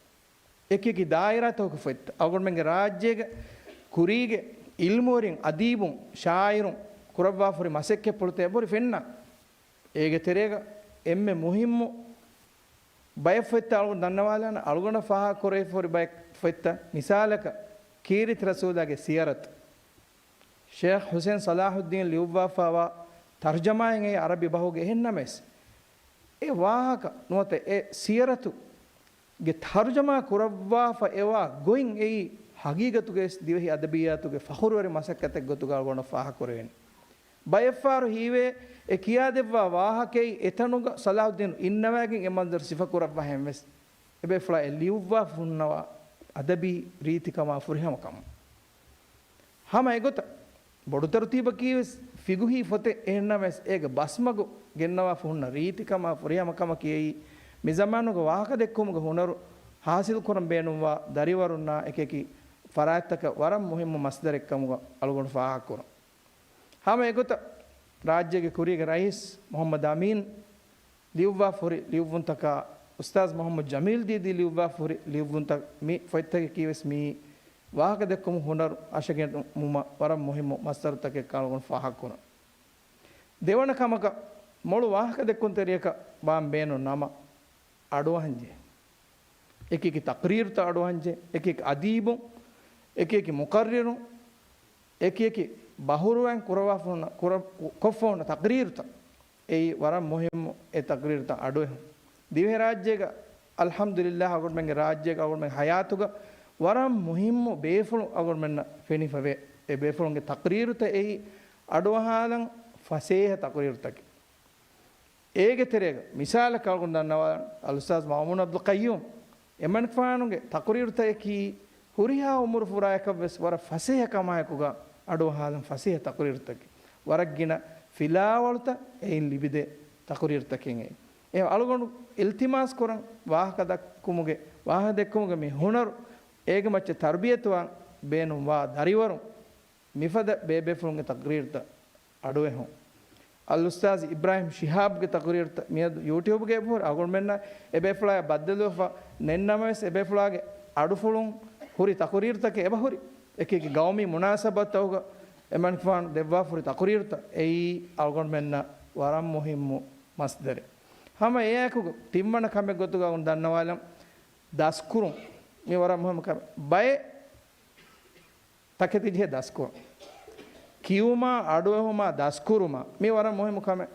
އެކިއެކި ދާއިރާތަކުގެ ފޮތްތައް. އަޅުގަނޑުމެންގެ ރާއްޖޭގެ ކުރީގެ ޢިލްމުވެރިން، އަދީބުން، ޝާޢިރުން ކުރައްވާފަހުރި މަސައްކަތްޕުޅުތައް އެބަހުރި ފެންނަ. އޭގެ ތެރޭގަ އެންމެ މުހިއްމު ބައެއް ފޮތްތައް އަޅުގަނޑު ދަންނަވާލާނަން، އަޅުގަނޑަށް ފާހަގަކުރެވިފަހުރި ބައެއް ފޮތްތައް، މިސާލަކަށް، ކީރިތި ރަސޫލާގެ ސިޔަރަތު. ޝޭޚް ޙުސައިން ޞަލާޙުއްދީން ލިޔުއްވާފައިވާ ތަރްޖަމާއެއް އެއީ ޢަރަބި ބަހުގެ. އެހެންނަމަވެސް، އެ ވާހަކަ ނުވަތަ އެ ސިޔަރަތުގެ ތަރްޖަމާ ކުރައްވާފަ އެވާ ގޮތް އެއީ ޙަޤީޤަތުގައި ދިވެހި އަދަބިއްޔާތުގެ ފަޚުރުވެރި މަސައްކަތެއް ގޮތުގަ އަޅުގަނޑަށް ފާހަގަކުރެވެނީ. ބައެއްފަހަރު ހީވޭ، އެ ކިޔާދެއްވާ ވާހަކައި އެތަނުގަ ޞަލާޙުއްދީނު އިންނަވައިގެން އެ މަންޒަރު ސިފަކުރައްވާހެން ވެސް. އެބޭފުޅާ އެ ލިޔުއްވާފަ ހުންނަވާ އަދަބީ ރީތިކަމާ ފުރިހަމަކަމުން. ހަމަ އެގޮތަށް، ބޮޑު ތަރުތީބަކީ ވެސް ފިޤުހީ ފޮތެއް އެހެންނަމަވެސް، އޭގެ ބަސްމަގު ގެންނަވާފަ ހުންނަ ރީތިކަމާ ފުރިހަމަކަމަކީ އެއީ، މި ޒަމާނުގަ ވާހަކަދެއްކުމުގެ ހުނަރު ޙާޞިލްކުރަން ބޭނުންވާ ދަރިވަރުންނާ އެކިއެކި ފަރާތްތަކަށް ވަރަށް މުހިއްމު މަޞްދަރެއްކަމުގަ އަޅުގަނޑު ފާހަގަކުރަން. ހަމަ އެގޮތަށް، ރާއްޖޭގެ ކުރީގެ ރައީސް މުޙައްމަދު އަމީން ލިޔުއްވާފަހުރި ލިޔުއްވުންތަކާ އުސްތާޒް މުޙައްމަދު ޖަމީލް ދީދީ ލިޔުއްވާފަ ހުރި ލިޔުއްވުންތައް މި ފޮތްތަކަކީ ވެސް މި ވާހަކަ ދެއްކުމުގެ ހުނަރު އަށަގެން މުމަށް ވަރަށް މުހިއްމު މަސްދަރުތަކެއް އަޅުގަނޑު ފާހަގަކުރަން. ދެވަނަ ކަމަކަށް މޮޅު ވާހަކަ ދެއްކުންތެރިޔަކަށް ވާން ބޭނުން ނަމަ އަޑުއަހަންޖެހޭ. އެކި އެކި ތަޤްރީރުތައް އަޑުއަހަންޖެހޭ، އެކި އެކި އަދީބުން، އެކި އެކި މުޤައްރިރުން، އެކި އެކި ބަހުރުވަން ކުރަވާފަ ހުންނަ، ކުރަ-، ކޮށްފަ ހުންނަ ތަޤްރީރުތައް. އެއީ ވަރަށް މުހިއްމު އެ ތަޤްރީރުތައް އަޑުއެހުން. ދިވެހިރާއްޖޭގަ އަލްޙަމްދުލިއްލާހް އަޅުގަނޑުމެންގެ ރާއްޖޭގަ އަޅުގަނޑުމެންގެ ޙަޔާތުގަ ވަރަށް މުހިއްމު ބޭފުޅުން އަޅުގަނޑުމެންނަށް ފެނިފަވޭ. އެ ބޭފުޅުންގެ ތަޤްރީރުތައް އެއީ އަޑުއަހާލަން ފަސޭހަ ތަޤްރީރުތަކެއް. އޭގެ ތެރޭގަ މިސާލަކަށް އަޅުގަނޑު ދަންނަވާލަން އަލްއުސްތާޒް މައުމޫން އަބްދުލް ޤައްޔޫމް. އެމަނިކުފާނުގެ ތަޤުރީރުތަކަކީ ހުރިހާ އުމުރު ފުރާއަކަށްވެސް ވަރަށް ފަސޭހަ ކަމާއެކުގަ އަޑުއަހާލަން ފަސޭހަ ތަޤުރީރުތަކެއް. ވަރަށް ގިނަ ފިލާވަޅުތައް އެއިން ލިބިދޭ ތަޤުރީރުތަކެއް އެއީ. އެ އަޅުގަނޑު އިލްތިމާސް ކުރަން ވާހަކަ ދައްކުމުގެ، ވާހަކަ ދެއްކުމުގެ މި ހުނަރު އޭގެ މައްޗަށް ތަރުބިޔަތުވާން ބޭނުންވާ ދަރިވަރުން މިފަދަ ބޭބޭފުޅުންގެ ތަޤްރީރުތައް އަޑުއެހުން. އަލްއުސްތާޒް އިބްރާހިމް ޝިހާބްގެ ތަޤުރީރުތައް މިއަދު ޔޫޓިއުބްގަ އެބަހުރި. އަޅުގަނޑުމެންނަށް އެބޭފުޅާއާ ބައްދަލުވެފަ ނެތްނަމަވެސް، އެބޭފުޅާގެ އަޑުފުޅުން ހުރި ތަޤުރީރުތަކެއް އެބަހުރި. އެކި އެކި ގައުމީ މުނާސަބަތުތަކުގަ އެމަނިކުފާނު ދެއްވާފަ ހުރި ތަޤުރީރުތައް އެއީ އަޅުގަނޑުމެންނަށް ވަރަށް މުހިއްމު މަސްދަރެއް. ހަމަ އެއާއެކު ތިންވަނަ ކަމެއް ގޮތުގަ އަޅުގަނޑު ދަންނަވާލަން ދަސްކުރުން. މި ވަރަށް މުހިއްމު ކަމެއް. ބައެއް ތަކެތި ޖެހޭ ދަސްކުރުން. ކިޔުމާ، އަޑުއެހުމާ، ދަސްކުރުމާ، މި ވަރަށް މުހިއްމު ކަމެއް.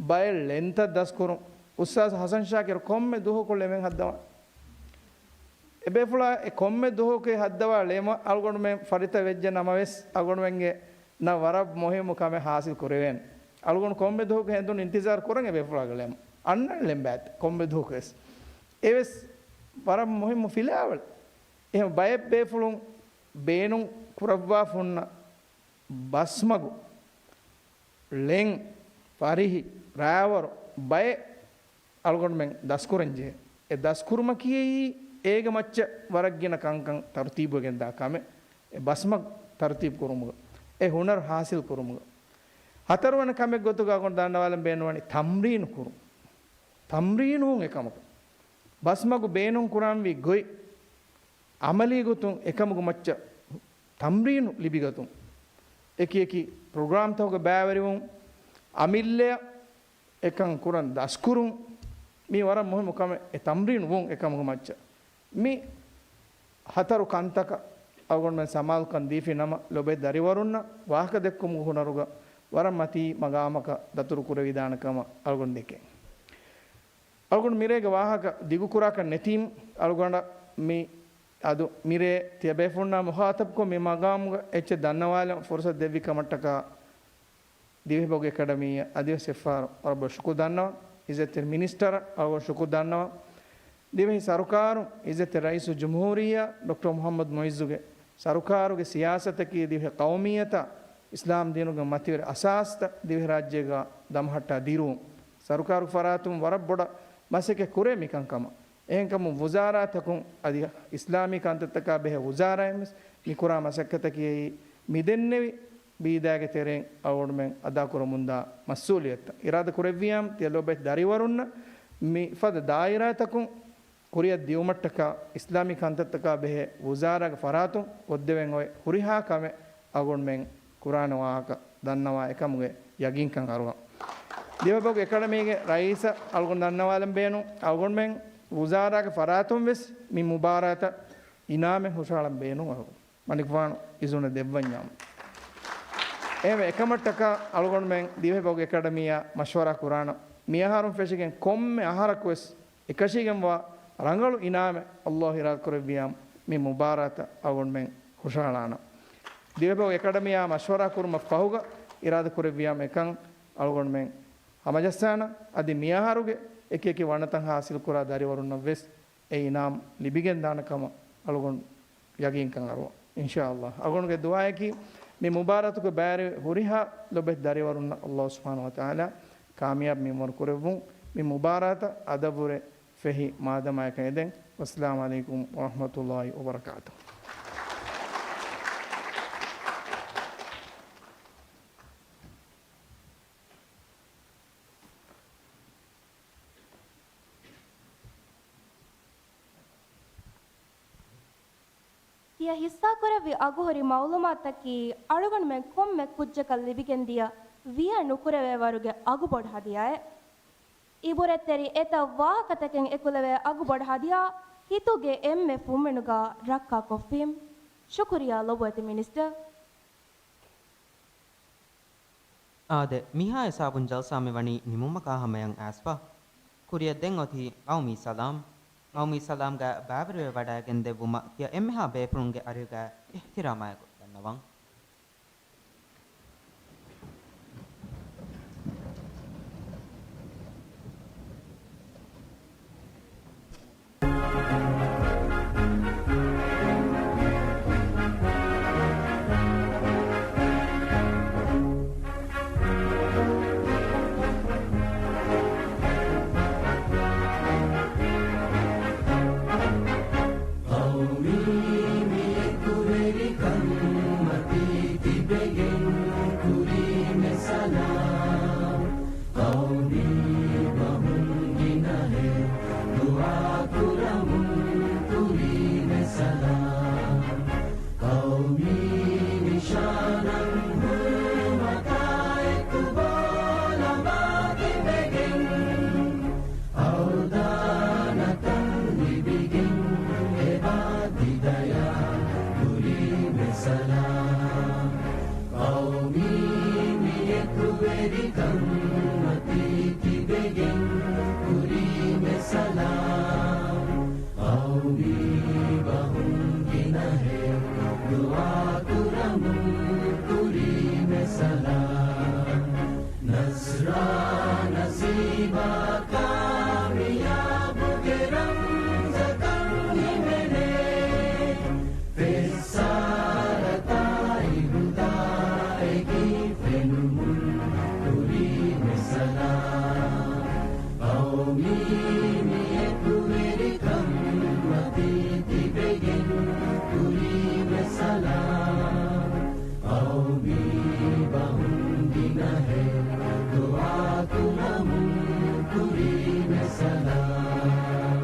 ބައެއް ޅެންތައް ދަސްކުރުން. އުސްތާޒް ޙަސަން ޝާކިރު ކޮންމެ ދުވަހަކު ޅެމެއް ހައްދަވާނެ؟ އެބޭފުޅާ އެ ކޮންމެ ދުވަހަކު ހައްދަވާ ޅެމަށް އަޅުގަނޑުމެން ފަރިތަ ވެއްޖެ ނަމަވެސް، އަޅުގަނޑުމެންގެ ނަ ވަރަށް މުހިއްމު ކަމެއް ޙާޞިލް ކުރެވޭނެ. އަޅުގަނޑު ކޮންމެ ދުވަހަކު ހެނދުނު އިންތިޒާރު ކުރަން އެބޭފުޅާގެ ޅެމަށް. އަންނަން ޅެން ބާތި ކޮންމެ ދުވަހަކުވެސް. އެވެސް ވަރަށް މުހިއްމު ފިލާވަޅެއް. އެހެން ބައެއް ބޭފުޅުން ބޭނުން ކުރައްވާފަ ހުންނަ ބަސްމަގު، ޅެން، ފަރިހި، ރާވަރު ބައެއް އަޅުގަނޑުމެން ދަސްކުރަންޖެހޭ. އެ ދަސްކުރުމަކީ އެއީ އޭގެ މައްޗަށް ވަރަށް ގިނަ ކަންކަން ތަރުތީބުވެގެންދާ ކަމެއް. އެ ބަސްމަގު ތަރުތީބު ކުރުމުގަ، އެ ހުނަރު ޙާޞިލް ކުރުމުގަ. ހަތަރުވަނަ ކަމެއް ގޮތުގަ އަޅުގަނޑު ދަންނަވާލަން ބޭނުންވަނީ ތަމްރީނު ކުރުން. ތަމްރީނު ވުން އެކަމަކު. ބަސްމަގު ބޭނުން ކުރާންވީ ގޮތް އަމަލީ ގޮތުން އެކަމުގެ މައްޗަށް ތަމްރީނު ލިބިގަތުން. އެކި އެކި ޕްރޮގްރާމްތަކުގެ ބައިވެރިވުން، އަމިއްލައަށް އެކަން ކުރަން ދަސްކުރުން، މީ ވަރަށް މުހިއްމު ކަމެއް. އެ ތަމްރީނު ވުން އެކަމުގެ މައްޗަށް. މި ހަތަރު ކަންތަކަށް އަޅުގަނޑުމެން ސަމާލުކަން ދީފި ނަމަ، ލޮބުވެތި ދަރިވަރުންނަށް ވާހަކަ ދެއްކުމުގެ ހުނަރުގަ ވަރަށް މަތީ މަގާމަކަށް ދަތުރު ކުރެވިދާނެ ކަމަށް އަޅުގަނޑު ދެކެން. އަޅުގަނޑު މިރޭގެ ވާހަކަ ދިގުކުރާކަށް ނެތީމު، އަޅުގަނޑަށް މި އަދު މިރޭ ތިޔަބޭފުޅުންނާ މުޚާޠަބްކޮށް މި މަގާމުގަ އެއްޗެއް ދަންނަވާލަން ފުރުޞަތު ދެއްވި ކަމަށްޓަކާ ދިވެހިބަހުގެ އެކަޑަމީއަށް އަދިވެސް އެއްފަހަރު ވަރަށް ބޮޑަށް ޝުކުރު ދަންނަވަން. އިއްޒަތްތެރި މިނިސްޓަރަށް އަޅުގަނޑު ޝުކުރު ދަންނަވަން. ދިވެހި ސަރުކާރުން، އިއްޒަތްތެރި ރައީސުލްޖުމްހޫރިއްޔާ ޑޮކްޓަރ މުޙައްމަދު މުޢިއްޒުގެ ސަރުކާރުގެ ސިޔާސަތަކީ ދިވެހި ޤައުމިއްޔަތާ އިސްލާމް ދީނުގެ މަތިވެރި އަސާސްތައް ދިވެހިރާއްޖޭގަ ދަމަހައްޓާ ދިރުވުން. ސަރުކާރުގެ ފަރާތުން ވަރަށް ބޮޑަށް މަސައްކަތް ކުރޭ މިކަންކަމަށް. އެހެންކަމުން ވުޒާރާތަކުން އަދި އިސްލާމީ ކަންތައްތަކާ ބެހޭ ވުޒާރާއިން ވެސް މިކުރާ މަސައްކަތަކީ މިދެންނެވި ބީދާގެ ތެރެއިން އަޅުގަނޑުމެން އަދާކުރަމުންދާ މަސްއޫލިއްޔަތުތައް. އިރާދަ ކުރެއްވިޔާމު، ތިޔަ ލޮބުވެތި ދަރިވަރުންނަށް މިފަދަ ދާއިރާތަކުން ކުރިއަށް ދިއުމަށްޓަކާ އިސްލާމީ ކަންތައްތަކާ ބެހޭ ވުޒާރާގެ ފަރާތުން އޮއްދެވެން އޮތް ހުރިހާ ކަމެއް އަޅުގަނޑުމެން ކުރާނެ ވާހަކަ ދަންނަވާ އެކަމުގެ ޔަގީންކަން އަރުވަން. ދިވެހިބަހުގެ އެކަޑަމީގެ ރައީސަށް އަޅުގަނޑު ދަންނަވާލަން ބޭނުން، އަޅުގަނޑުމެން ވުޒާރާގެ ފަރާތުން ވެސް މި މުބާރާތަށް އިނާމެއް ހުށަހަޅަން ބޭނުން އަޅުގަނޑު. މަނިކުފާނު އިޒުނަ ދެއްވަންޏާމު. އެހެންވެ، އެކަމަށްޓަކާ އަޅުގަނޑުމެން ދިވެހިބަހުގެ އެކަޑަމީއާ މަޝްވަރާ ކުރާނަން. މިއަހަރުން ފެށިގެން ކޮންމެ އަހަރަކުވެސް އެކަށީގެންވާ ރަނގަޅު އިނާމެއް ﷲ އިރާދަކުރެއްވިޔާމު، މި މުބާރާތަށް އަޅުގަނޑުމެން ހުށަހަޅާނަން. ދިވެހިބަހުގެ އެކަޑަމީއާ މަޝްވަރާ ކުރުމަށް ފަހުގަ އިރާދަކުރެއްވިޔާމު އެކަން އަޅުގަނޑުމެން ހަމަޖައްސާނަން. އަދި މިއަހަރުގެ އެކި އެކި ވަނަތައް ހާސިލްކުރާ ދަރިވަރުންނަށް ވެސް އެ އިނާމް ލިބިގެންދާނެ ކަމަށް އަޅުގަނޑު ޔަގީންކަން އަރުވަން. އިންޝާﷲ. އަޅުގަނޑުގެ ދުޢާއަކީ، މި މުބާރާތުގެ ބައިވެރި ހުރިހާ ލޮބުވެތި ދަރިވަރުންނަށް ﷲ ސުބްޙާނަހޫ ވަތަޢާލާ ކާމިޔާބު މިންވަރު ކުރެއްވުން. މި މުބާރާތަށް އަދަށްވުރެ ފެހި މާދަމާއަކަށް އެދެން. ވައްސަލާމު ޢަލައިކުމް ވަރަޙްމަތުﷲ ވަބަރަކާތުހު. އިއްޔެ ހިއްސާކުރެއްވި އަގުހުރި މައުލޫމާތަކީ އަޅުގަނޑުމެން ކޮންމެ ކުއްޖަކަށް ލިބިގެންދިޔަ ވިޔަ ނުކުރެވޭވަރުގެ އަގުބޮޑު ހަދިޔާއެއް. އިބުރަތްތެރި އެތައް ވާހަކަތަކެއް އެކުލެވޭ އަގުބޮޑު ހަދިޔާ ހިތުގެ އެންމެ ފުންމިނުގަ ރައްކާކޮށްފީމް. ޝުކުރިއްޔާ ލޮބުވެތި މިނިސްޓަރ. އާދެ، މިހާ ހިސާބުން ޖަލްސާ މިވަނީ ނިމުމަކާ ހަމަޔަށް އައިސްފަ. ކުރިއަށް ދެން އޮތީ ޤައުމީ ސަލާމް. ޤައުމީ ސަލާމްގަ ބައިވެރިވެ ވަޑައިގެން ދެއްވުމަށް ކިޔަ އެންމެހާ ބޭފުޅުންގެ އަރިހުގަ އިޙްތިރާމާއެކު ދަންނަވަން. ޤައުމީ މި އެކުވެރިކަން މަތީ ތިބެގެން ކުރީމެ ސަލާމް. ޤައުމީ ބަހުން ގިނަހެއް ދުޢާ ކުރަމުން ކުރީމެ ސަލާމް. ޤައުމީ ނިޝާނަށް ހުރުމަތާއެކު ބޯލަމާ ތިބެގެން އަޅުދާނަކަން ލިބިގެން އެބާ ތި ދަޔާ ކުރީމެ ސަލާމް. ޤައުމީ މި އެކުވެރިކަން މަތީ ތިބެގެން ކުރީމެ ސަލާމް. ޤައުމީ ބަހުން ގިނަހެއް ދުޢާ ކުރަމުން ކުރީމެ ސަލާމް. ނަޞްރާ ނަސީބާ ކާމިޔާބުގެ ރަމްޒަކަށް ހިމެނޭ. ފެއްސާރަ ތާއީދު ދާއެކީ ފެނުމުން ކުރީމެ ސަލާމް. ޤައުމީ މި އެކުވެރިކަން މަތީ ތިބެގެން ކުރީމެ ސަލާމް. ޤައުމީ ބަހުން ގިނަހެއް ދުޢާ ކުރަމުން ކުރީމެ ސަލާމް.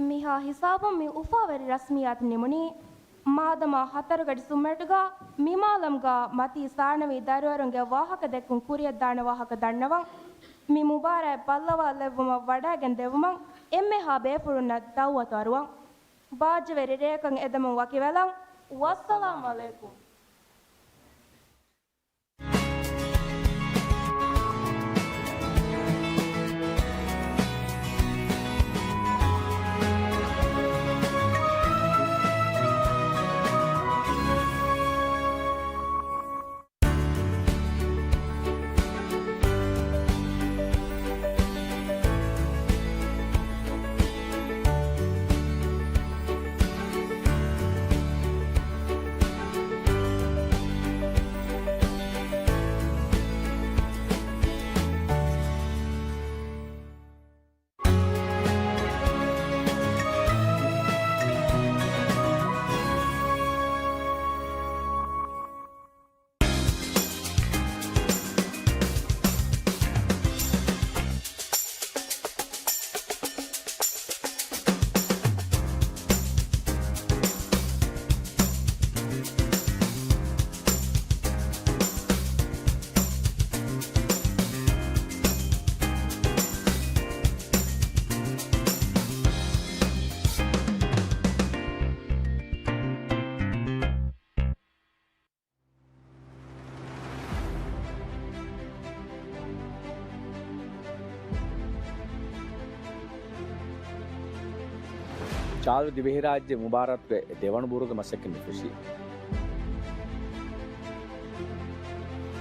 މިހާ ހިސާބުން މި އުފާވެރި ރަސްމިއްޔާތު ނިމުނީ. މާދަމާ ހަތަރުގަޑި ސުމެޓްގަ މި މާލަމްގަ މަތީ ސާނަވީ ދަރިވަރުންގެ ވާހަކަ ދެއްކުން ކުރިއަށްދާނެ ވާހަކަ ދަންނަވަން. މި މުބާރާތް ބައްލަވާލެއްވުމަށް ވަޑައިގެން ދެއްވުމަށް އެންމެހާ ބޭފުޅުންނަށް ދައުވަތު އަރުވަން. ބާއްޖަވެރި ރެއަކަށް އެދެމުން ވަކިވެލަން. ވައްސަލާމް ޢަލައިކުމް. ޗާލު ދިވެހިރާއްޖެ މުބާރާތުގެ ދެވަނަ ބުރުގެ މަސައްކަތް ނުފެށީ.